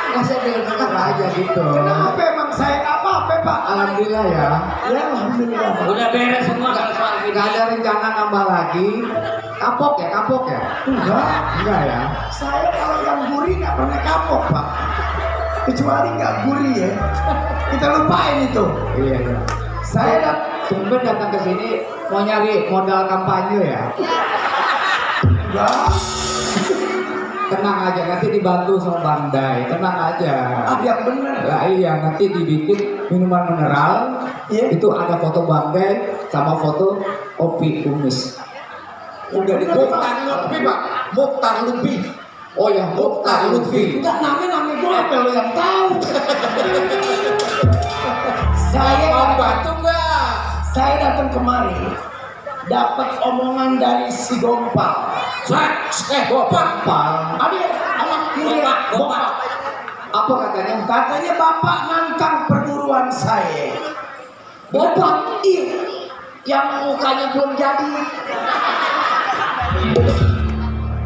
Masa dengar aja gitu. Kenapa emang saya nggak apa-apa Pak? Alhamdulillah ya. Ya alhamdulillah. Udah beres semua kalau soal Gak video. ada rencana nambah lagi. Kapok ya? Enggak ya. Saya kalau yang gurih nggak pernah kapok Pak. Kecuali nggak gurih ya. Kita lupain itu. Iya. Saya tumben datang ke sini mau nyari modal kampanye ya. Enggak. Tenang aja, nanti dibantu sama Bandai. Tenang aja. Yang bener. Lah iya, nanti dibikin minuman mineral. Iya. Itu ada foto Bandai sama foto Opi Kumis. Udah Mukhtar Lutfi Pak. Mukhtar Lutfi. Oh ya, Mukhtar Lutfi. Enggak nama gue apa lo yang tahu? Saya Mau bantu nggak? Saya datang kemari dapat omongan dari si Gompal. Bapak. Ada anak muda Gompal. Apa katanya? Katanya bapak nantang perguruan saya. Bapak Iya. yang mukanya belum jadi.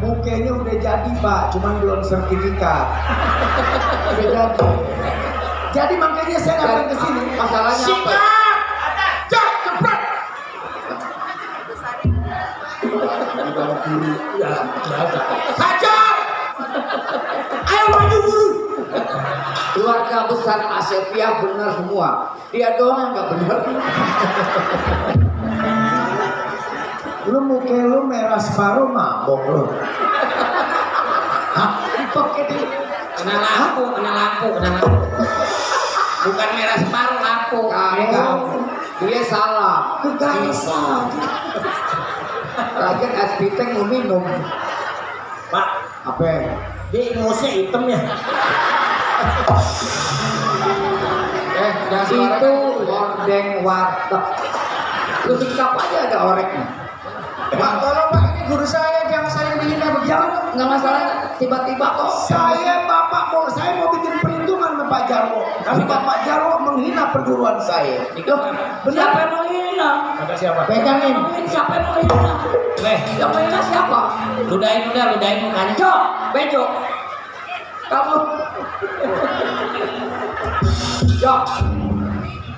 Mukanya udah jadi Pak, cuman belum sertifikat. Udah jadi. Jadi makanya saya datang ke sini. Masalahnya apa? Jak jepret. Ya, Hajar. ayo maju dulu. Keluarga besar Asepia benar semua. Dia doang yang nggak benar. Lu muka lu merah separuh mabok lu. Hah? Pakai di Kena lampu, kena lampu, kena lampu. Bukan merah separuh lampu. Kagak. Dia salah. kegaisan. Lagi es piteng mau minum. Pak, Apa? dia ingusnya hitam ya. Jangan Itu sembarangan. hordeng warteg. Lu sikap aja ada oreknya. Pak, tolong Pak, ini guru saya, jangan saya dihina begitu. Jangan, nggak masalah. Tiba-tiba kok. Saya bapak mau bikin perhitungan Bapak Jarwo. Tapi Bapak Jarwo menghina perguruan saya. Siapa yang menghina? Kata siapa? Pegangin. Siapa yang menghina? Yang menghina siapa? Ludahin mukanya. Cok, bejo. Kamu. Cok.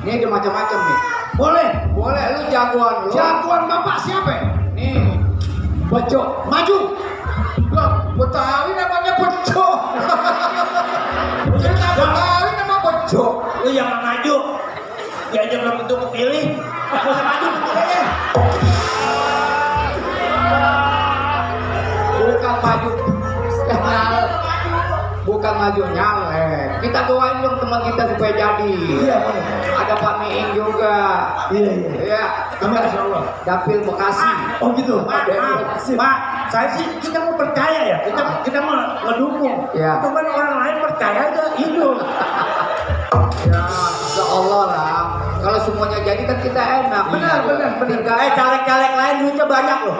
Ini ada macam-macam nih. Boleh. Lu jagoan lu. Jagoan Bapak siapa? Nih. Bejo, maju. Loh, Betawi namanya Bejo. Betawi nama Bejo. Lu jangan maju. Dia aja belum tentu kepilih. Gak usah maju aja. Bukan maju. Bukan maju nyalek. Kita doain dong teman kita supaya jadi. Iya, boleh. Ada Pak Miing juga. Iya. Iya. Masya Allah. Dapil Bekasi. Oh gitu. Pak, saya sih kita mau percaya ya. Kita mau ngedukung. Iya. Cuman orang lain percaya aja itu. Ya, insya Allah lah. Kalau semuanya jadi kan kita enak. Benar. Caleg-caleg lain duitnya banyak loh.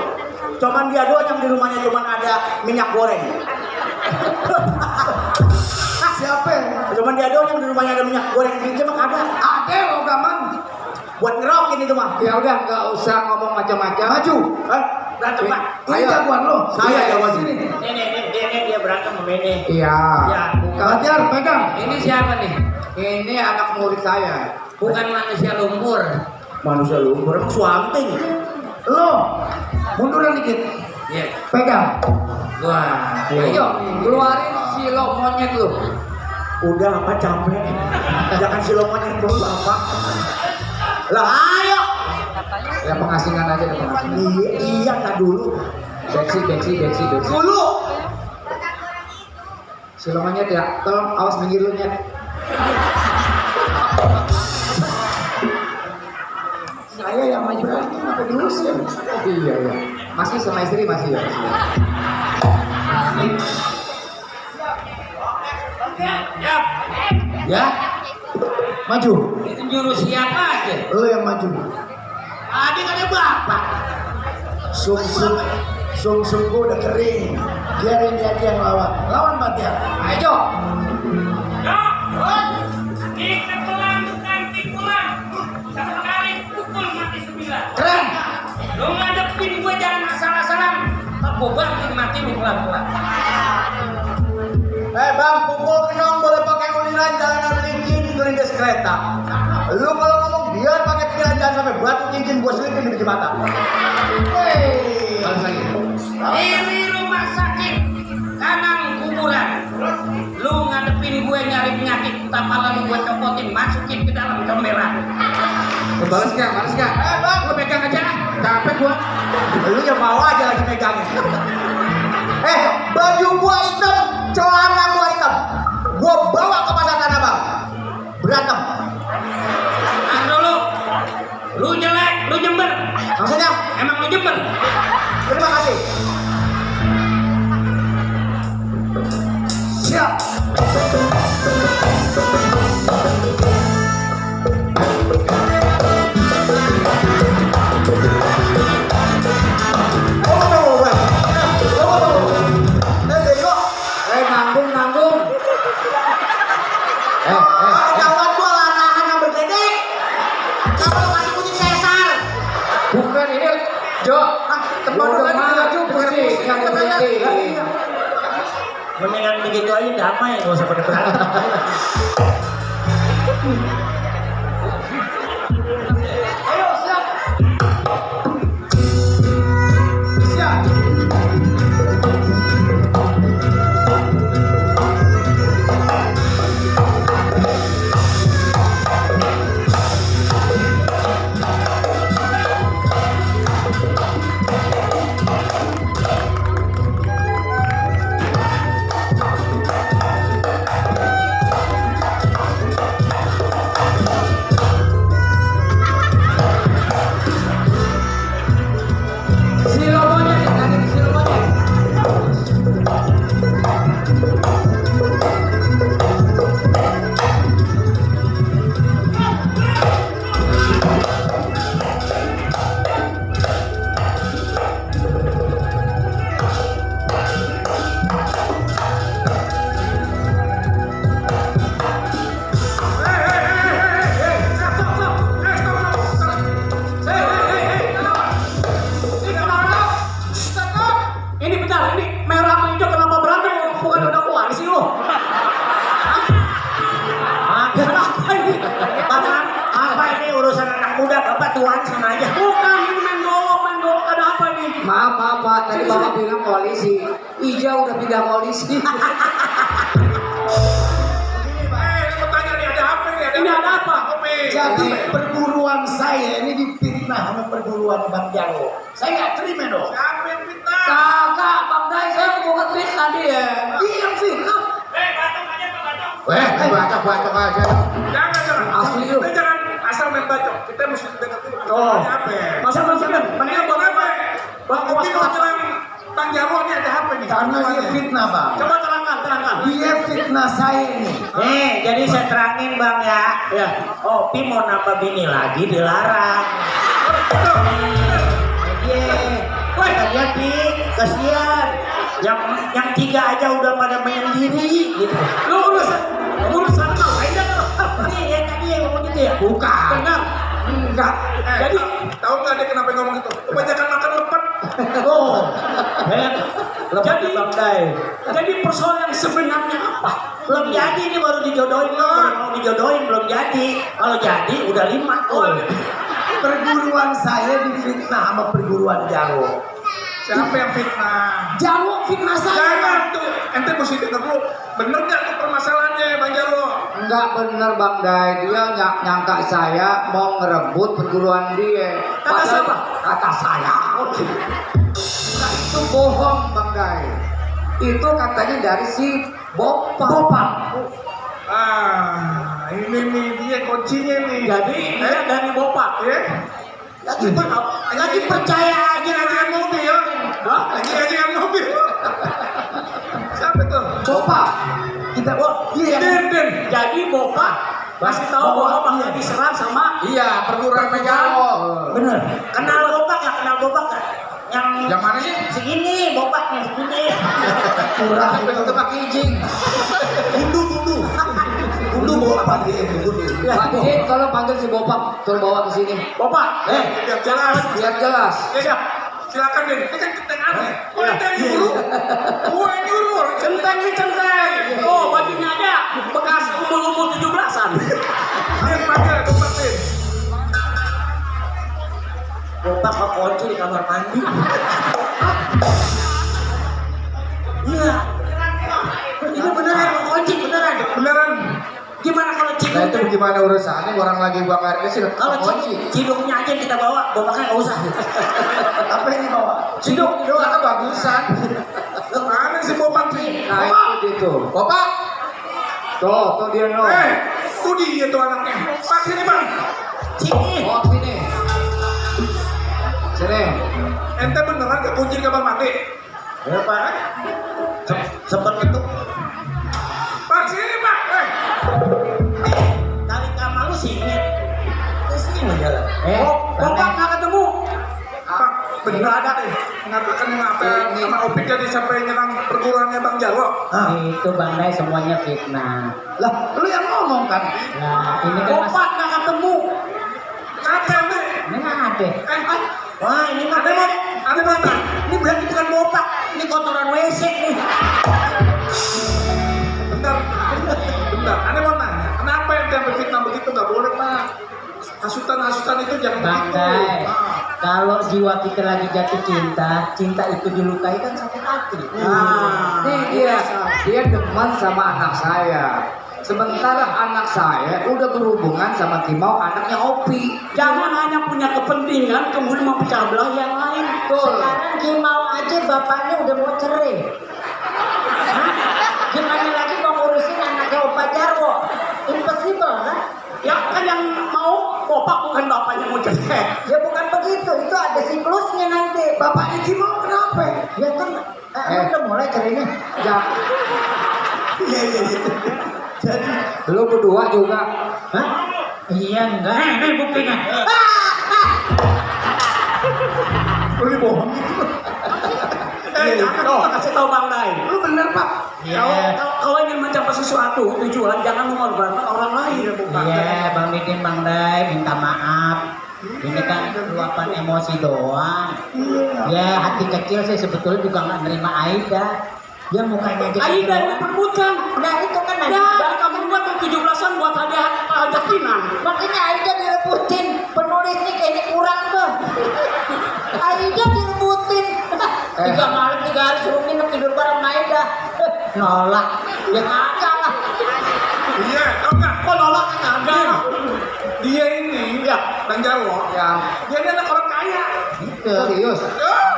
Cuman dia doang yang di rumahnya cuman ada minyak goreng. Siapa? Cuman dia doang yang di rumahnya ada minyak goreng. Duitnya mah ada. Ada logaman. Buat ngerokin itu mah. Ya udah, nggak usah ngomong macam-macam. Maju. Berantem Pak. Ini jagoan lo. Saya jagoan sini. Dia berantem sama ini. Iya. Ya, Bukan. Belajar, pegang. Ini siapa nih? Ini anak murid saya. Bukan manusia lumpur. Manusia lu, orang swamping. Lo. Munduran dikit. Iya. Pegang. Wah. Ayo, keluarin silo monyet lu. Udah apa capek. Jangan silomannya dulu Bapak. Lah ayo. Ya pengasingan aja deh pengasingan. Iya tak dulu. Beksi. Dulu. Silo monyet ya. Tolong awas minggir lu nyet. Saya yang mau berantem apa diusir? Iya. Masih sama istri masih ya. Ya. Maju. Itu jurus siapa aja? Lo yang maju. Adik ada Bapak. Sung gua udah kering. Biarin dia aja yang lawan. Lawan Batia. Ayo. Keren. Lu ngadepin gue jangan asal-asalan. Gue banting mati lu pelan-pelan. Bang, pukul kenong boleh pakai uliran, jangan licin kelindes kereta. Lu kalau ngomong biar pakai pikiran, jangan sampai batu cincin gua selipin di biji mata. Balas lagi. Ini rumah sakit, kanan kuburan. Lu ngadepin gue nyari penyakit, tanpa lalu gue copotin, masukin ke dalam comberan. Balas gak? Bang, Lu pegang aja, capek gue. lu yang mau aja lagi megangnya. Baju gua hitam, celana gua hitam. Gua bawa ke pasar Tanah Abang. Berantem. Lu jelek, lu jember. Maksudnya, Emang lu jember? terima kasih. Siap. Nanggung. Kawan gua lanahan yang bergedek. Kamu lu kasih kucing sesar. Bukan ini Jo. Teman lu kan maju pusing yang berhenti. Mendingan begitu aja damai, nggak usah pada berantem. Ayo siap. Siap. udah Bapak tuan sana aja. Bukan, ini main golok, ada apa nih? Maaf Pak, tadi Bapak bilang koalisi. Ija udah pindah koalisi. Ini ada apa? Jadi perguruan saya ini difitnah sama perguruan Bang Jarwo. Saya nggak terima dong. Siapa yang fitnah? Kakak, Bang Dai, saya bukan fitnah dia. Dia yang fitnah. Bacok aja. Jangan. Asli lu. Kita jangan asal main bacok. Kita mesti dengar dulu. Oh. Ada apa? Masa Mendingan Bang apa? Bang bilang Bang Jarwo ini ada apa nih? Karena dia fitnah bang. Coba terangkan. Dia fitnah saya nih. Jadi saya terangin Bang ya. Ya. Opi mau nambah bini lagi dilarang. Kata dia Pi, kasihan. Yang 3 aja udah pada menyendiri gitu. Lu urusan kau, Aida. Yang tadi yang ngomong gitu ya? Bukan. Benar. Enggak. Jadi tahu nggak dia kenapa ngomong gitu? Kebanyakan makan lepet. Oh. Jadi Bang Dai. jadi persoalan yang sebenarnya apa? Belum jadi ini baru dijodohin loh. Mau dijodohin belum jadi. Kalau jadi udah 5 tuh. Perguruan saya difitnah sama perguruan Jarwo. Siapa yang fitnah? Jarwo fitnah saya. Jangan tuh, ente mesti denger dulu. Bener nggak tuh permasalahannya, Bang Jarwo? Enggak bener Bang Dai, dia nyangka saya mau ngerebut perguruan dia. Kata Padahal- siapa? Kata saya. Nah, itu bohong Bang Dai. Itu katanya dari si Bopak. Ini nih dia kuncinya nih. Jadi dia dari Bopak ya. lagi percaya aja Ngajian mobil. Hah? Ngajian mobil. Siapa tuh? Bopak. Kita dia yang Den. Jadi Bopak kasih tahu bahwa Bang Dai diserang sama Iya, perguruan Jarwo. bener. Kenal Bopak nggak? Yang mana sih? segini Bopaknya segini. kurang Itu pakai izin. Gundu Bopak dia gundu. Pak Jin, kalau panggil si Bopak, tolong bawa ke sini. Bopak, Biar jelas. Biar jelas. Ya siap. Silakan Den. Ini kan kenteng aneh. Ente nyuruh. Gue nyuruh. centeng nih centeng. Oh bajunya aja bekas umur 17-an. Den panggil Bopak Den. Bopak kok kunci di kamar mandi. Iya. Ini beneran kok kunci beneran. Beneran. Gimana kalau Nah ciduk? itu gimana urusannya? Orang lagi buang air kecil. Kalau ciduknya aja kita bawa, Bopaknya nggak usah. Apa ini bawa? Ciduk doang. Kan bagusan. Mana si Bopak sih? Nah Bopak. itu dia tuh. Bopak. Tuh dia no. Tuh dia tuh anaknya. Pak sini Bang. Sini. Oh sini. Sini. Ente beneran ke kunci kamar mandi? Ya Pak. Sempet ketuk. Pak sini Pak. Kali kamar lu sini. Sini jalan. Bopak nggak ketemu. Pak bener ada deh. Mengatakan yang apa sama Opik jadi sampai nyerang perguruannya Bang Jarwo. Itu Bang Dai semuanya fitnah. Lah, lu yang ngomong kan? Nah ini kan mas. Bopak nggak ketemu. Kenapa ente? Ini nggak ada. Wah ini mah ada mana? Ini berarti bukan Bopak. Ini kotoran WC nih. Bentar. Anda mau nanya, kenapa yang dia berfitnah begitu nggak boleh Pak? Hasutan itu jangan Bang begitu. Dai, kalau jiwa kita lagi jatuh cinta, cinta itu dilukai kan sakit hati. Nih dia demen sama anak saya. Sementara anak saya udah berhubungan sama Kimau, anaknya Opi. Jangan hanya punya kepentingan kemudian memecah belah yang lain. Sekarang Kimau aja bapaknya udah mau cerai. Hah? Gimana lagi mau ngurusin anaknya Opa Jarwo? Impossible kan? Ya kan yang mau Bopak bukan bapaknya mau cerai. Ya bukan begitu, itu ada siklusnya nanti. Bapaknya Kimau kenapa? Ya kan, udah mulai cerainya. Ya, Iya. Jadi lu berdua juga. Hah? Iya enggak. Nih buktinya. ini bohong gitu. Jangan kasih tahu Bang Dai. Lu bener Pak. Kalau ingin mencapai sesuatu tujuan jangan mengorbankan orang lain. Iya, Bang Didin, Bang Dai minta maaf. Ini kan luapan emosi doang. Ya hati kecil sih sebetulnya juga nggak nerima Aida. Dia mukanya aja. Aida yang diperbutkan. Nah itu kan ada. Dan kamu buat 17-an buat hadiah pinang. Makanya Aida direbutin penulis Nolak. Ya kagak lah. Iya, tau nggak? Kok nolak kan kagak? Dia ini, Bang Jarwo, dia ini anak orang kaya. Gitu. Serius. Oh,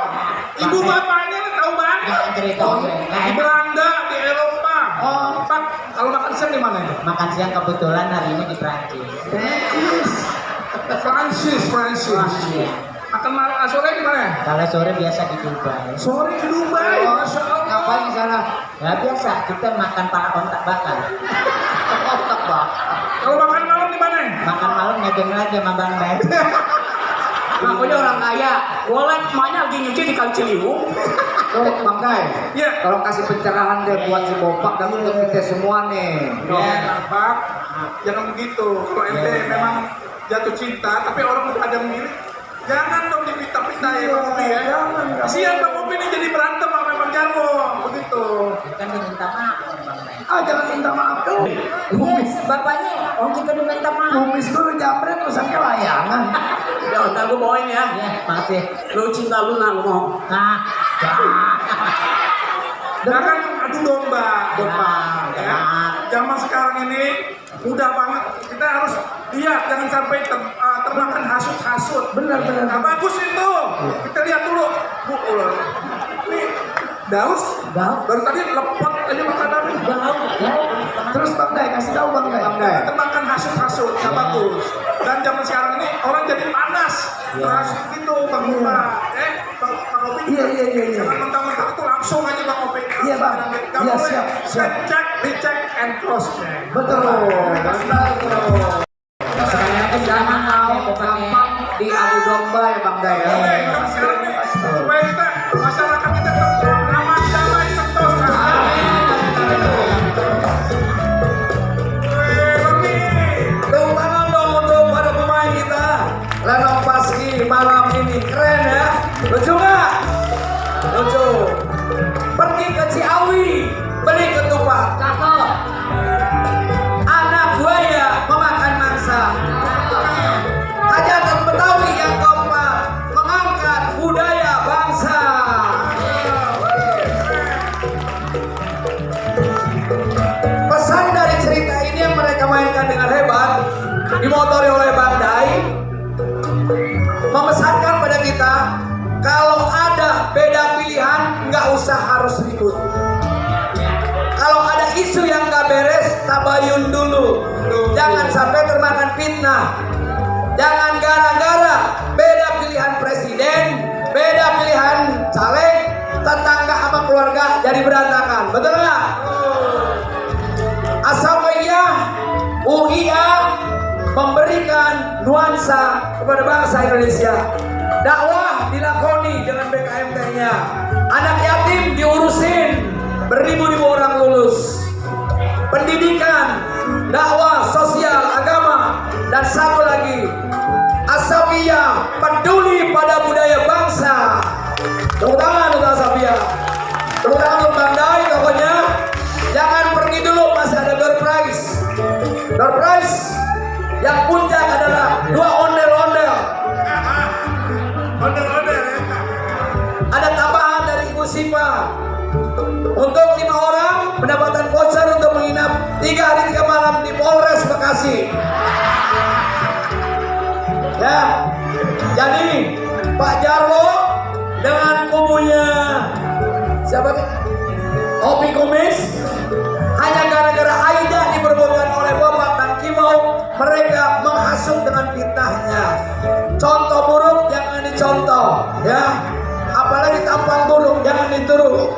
ibu bapaknya tahu banget. Jangan cerita. Di Belanda, di Eropa. Oh. Pak, kalau makan siang di mana itu? Makan siang kebetulan hari ini di Prancis. Francis. Iya. Makan malam sore di mana? Kalau sore biasa di Dubai. Sore di Dubai. Masya Allah. Ngapain di sana? Ya biasa kita makan para kontak bakar. Otak bakar. Kalau makan malam di mana? Makan malam nebeng lagi sama Bang Ben. Ngakunya orang kaya. Boleh emaknya lagi nyuci di Kali Ciliwung. Tuh, Bang Kai. Iya. Kalau kasih pencerahan deh buat si Bopak dan untuk kita semua nih. Ya, Pak. Jangan begitu. Kalau ente memang jatuh cinta, tapi orang udah ada milik, jangan dong dipita-pita ya Bang Opi ya. Kasihan Bang Opi ini jadi berantem sama Bang Jarwo. Begitu. Kan diminta maaf Bang Ben. Jangan minta maaf dong. Yes, bapaknya. Oh kita diminta maaf. Kumis dulu jambret tulisannya layangan. Udah, ntar gue bawain ya. Ya, maaf ya. Lu cinta Luna lu mau. Nah, Jangan adu domba, Bapak. Ya, Ya. Zaman sekarang ini mudah banget. Kita harus lihat, jangan sampai termakan hasut-hasut. Benar. Nah, bagus itu. Kita lihat dulu. Bu, ini daus. Baru tadi lepot aja makanannya. Terus Bang Dai, kasih tahu Bang Dai. Termakan hasut-hasut, nggak bagus. Dan zaman sekarang ini orang jadi panas. Terhasut gitu, Bang Bima. Bang Opi. Iya. Jangan mentang-mentang itu langsung aja Bang Opi. Iya, Bang. Nggak Iya, boleh. siap. Cek, recheck, and cross check. Betul. Sekalian aja jangan mau gampang diadu domba ya Bang Dai. Oke, kita sekarang nih, supaya kita masyarakat kita tetap aman, damai, sentosa. Tepuk tangan dong untuk para pemain kita. Lenong Paski malam ini keren ya. Lucu nggak? Lucu. Pergi ke Ciawi, beli ketupat. Cakep. Anak buaya memakan mangsa. Hajatan Betawi yang kompak mengangkat budaya bangsa. Pesan dari cerita ini yang mereka mainkan dengan hebat, dimotori oleh Bang Dai, memesankan pada kita kalau ada beda pilihan nggak usah harus ribut. Kalau ada isu yang nggak beres, tabayun dulu. Jangan sampai termakan fitnah. Jangan gara-gara beda pilihan presiden, beda pilihan caleg, tetangga sama keluarga jadi berantakan. Betul nggak? Asawiyah UIA memberikan nuansa kepada bangsa Indonesia. Dakwah dilakoni dengan BKMT-nya. Anak yatim diurusin, beribu-ribu orang lulus. Pendidikan, dakwah, sosial, agama, dan satu lagi, Asawiyah peduli pada budaya bangsa. Tepuk tangan untuk Asawiyah. Tepuk tangan untuk Bang Dai pokoknya. Jangan pergi dulu, masih ada door prize. Door prize yang puncak adalah 2 ondel-ondel. Ondel-ondel ya. Ada tambahan dari Ibu Sipa. Untuk 5 orang pendapatan voucher untuk menginap 3 hari 3 malam di Polres Bekasi. Ya, jadi Pak Jarwo dengan kubunya siapa nih? Opi Kumis, hanya gara-gara Aida diperbuatkan oleh Bapak dan Kimau, mereka menghasut dengan fitnahnya. Contoh buruk jangan dicontoh, ya. Apalagi tampang buruk jangan ditiru.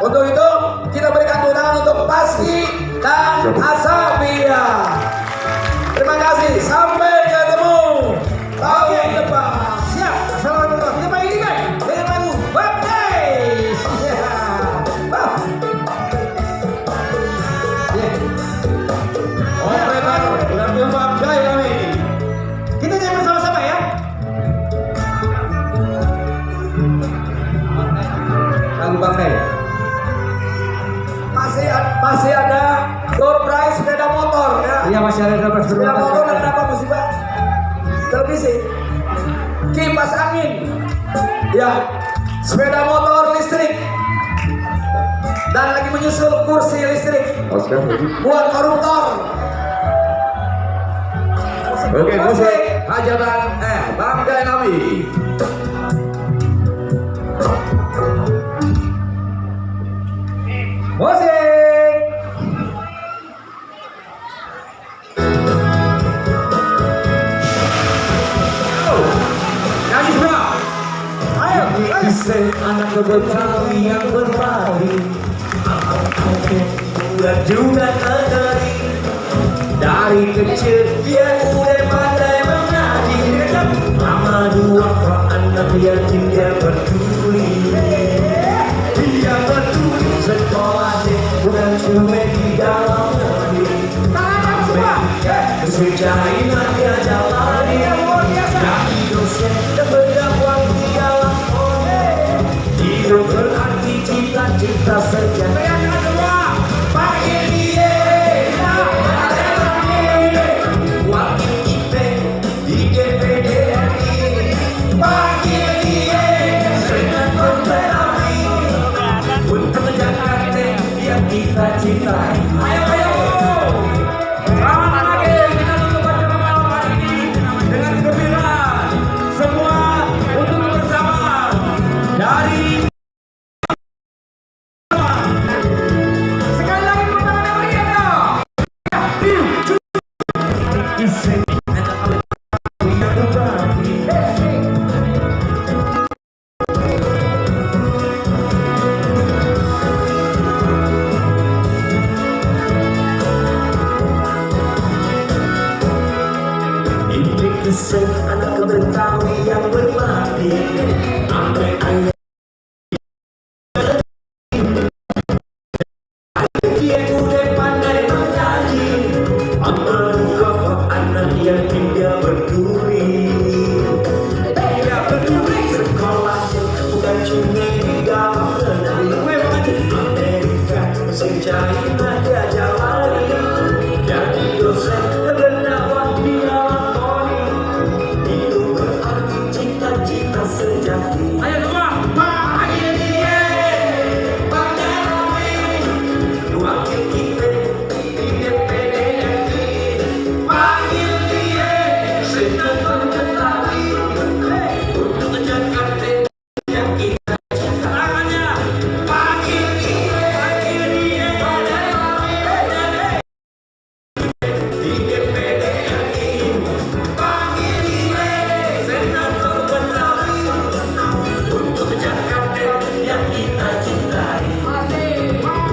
Untuk itu kita berikan tepuk tangan untuk Paski dan Asawiyah. Terima kasih. Sampai ketemu tahun depan. Siap. Assalamualaikum. Kita main ini kan dengan lagu Birthdays. Ya. Oke, lagu Birthday kami. Kita nyanyi bersama-sama ya. Lagu Birthday. Masih ada door prize sepeda motor ya. Iya, masih ada dapat Sepeda motor dan apa musibah? Televisi, kipas angin, ya, sepeda motor listrik, Dan lagi menyusul kursi listrik buat koruptor. Oke, musik hajatan Bang Dynami. Musik. Nyanyi semua. Ayo, anak Betawi yang berpadi, dan juga negeri. Dari kecil dia udah pandai mengaji. Lama dua anak yatim dia peduli. Dia peduli sekolahnya bukan cuma di dalam negeri. Sejarah dia jalani. Jadi dosen dan berdakwah di dalam kone. Hidup berarti cita-cita sejati. Pagi dia wakil kita di DPD RI. Pagi dia senang berterapi untuk Jakarta yang kita cintai. Ayo, ayo. Selamat pagi, kita tutup acara malam hari ini dengan gembira. Semua untuk bersama dari sekali lagi tangan yang meriah dong. Ini kisah anak Betawi yang berbakti. Sampai ayah dia udah pandai mengaji. Anak yang dia berduri. Dia berduri sekolahnya bukan cuma di dalam negeri. Amerika, China dia jalani. Jadi dosen berdakwah di dalam koni. Itu berarti cita-cita sejati. Ayo semua, panggil dia, panggil wakil kita di DPD RI. Panggil dia, senang bertetapi untuk Jakarta yang kita cinta. Tangannya, panggil dia, di DPD RI. Panggil dia, senang bertetapi untuk Jakarta yang kita cintai.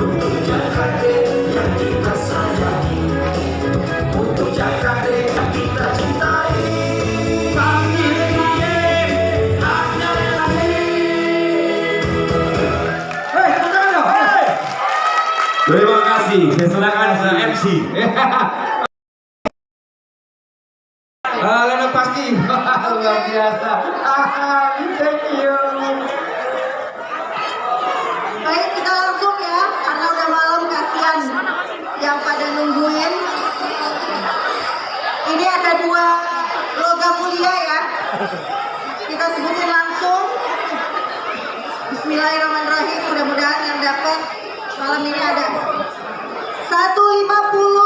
Untuk Jakarta yang kita sayangi. Untuk Jakarta yang kita cintai. Panggil dia, panggil lagi. Terima kasih. Saya serahkan ke MC. Lena Pasti. Luar biasa. Thank you. Baik, kita langsung ya, karena udah malam, kasihan yang pada nungguin. Ini ada 2 logam mulia ya. Kita sebutin langsung. Bismillahirrahmanirrahim. Mudah-mudahan yang dapat malam ini ada 150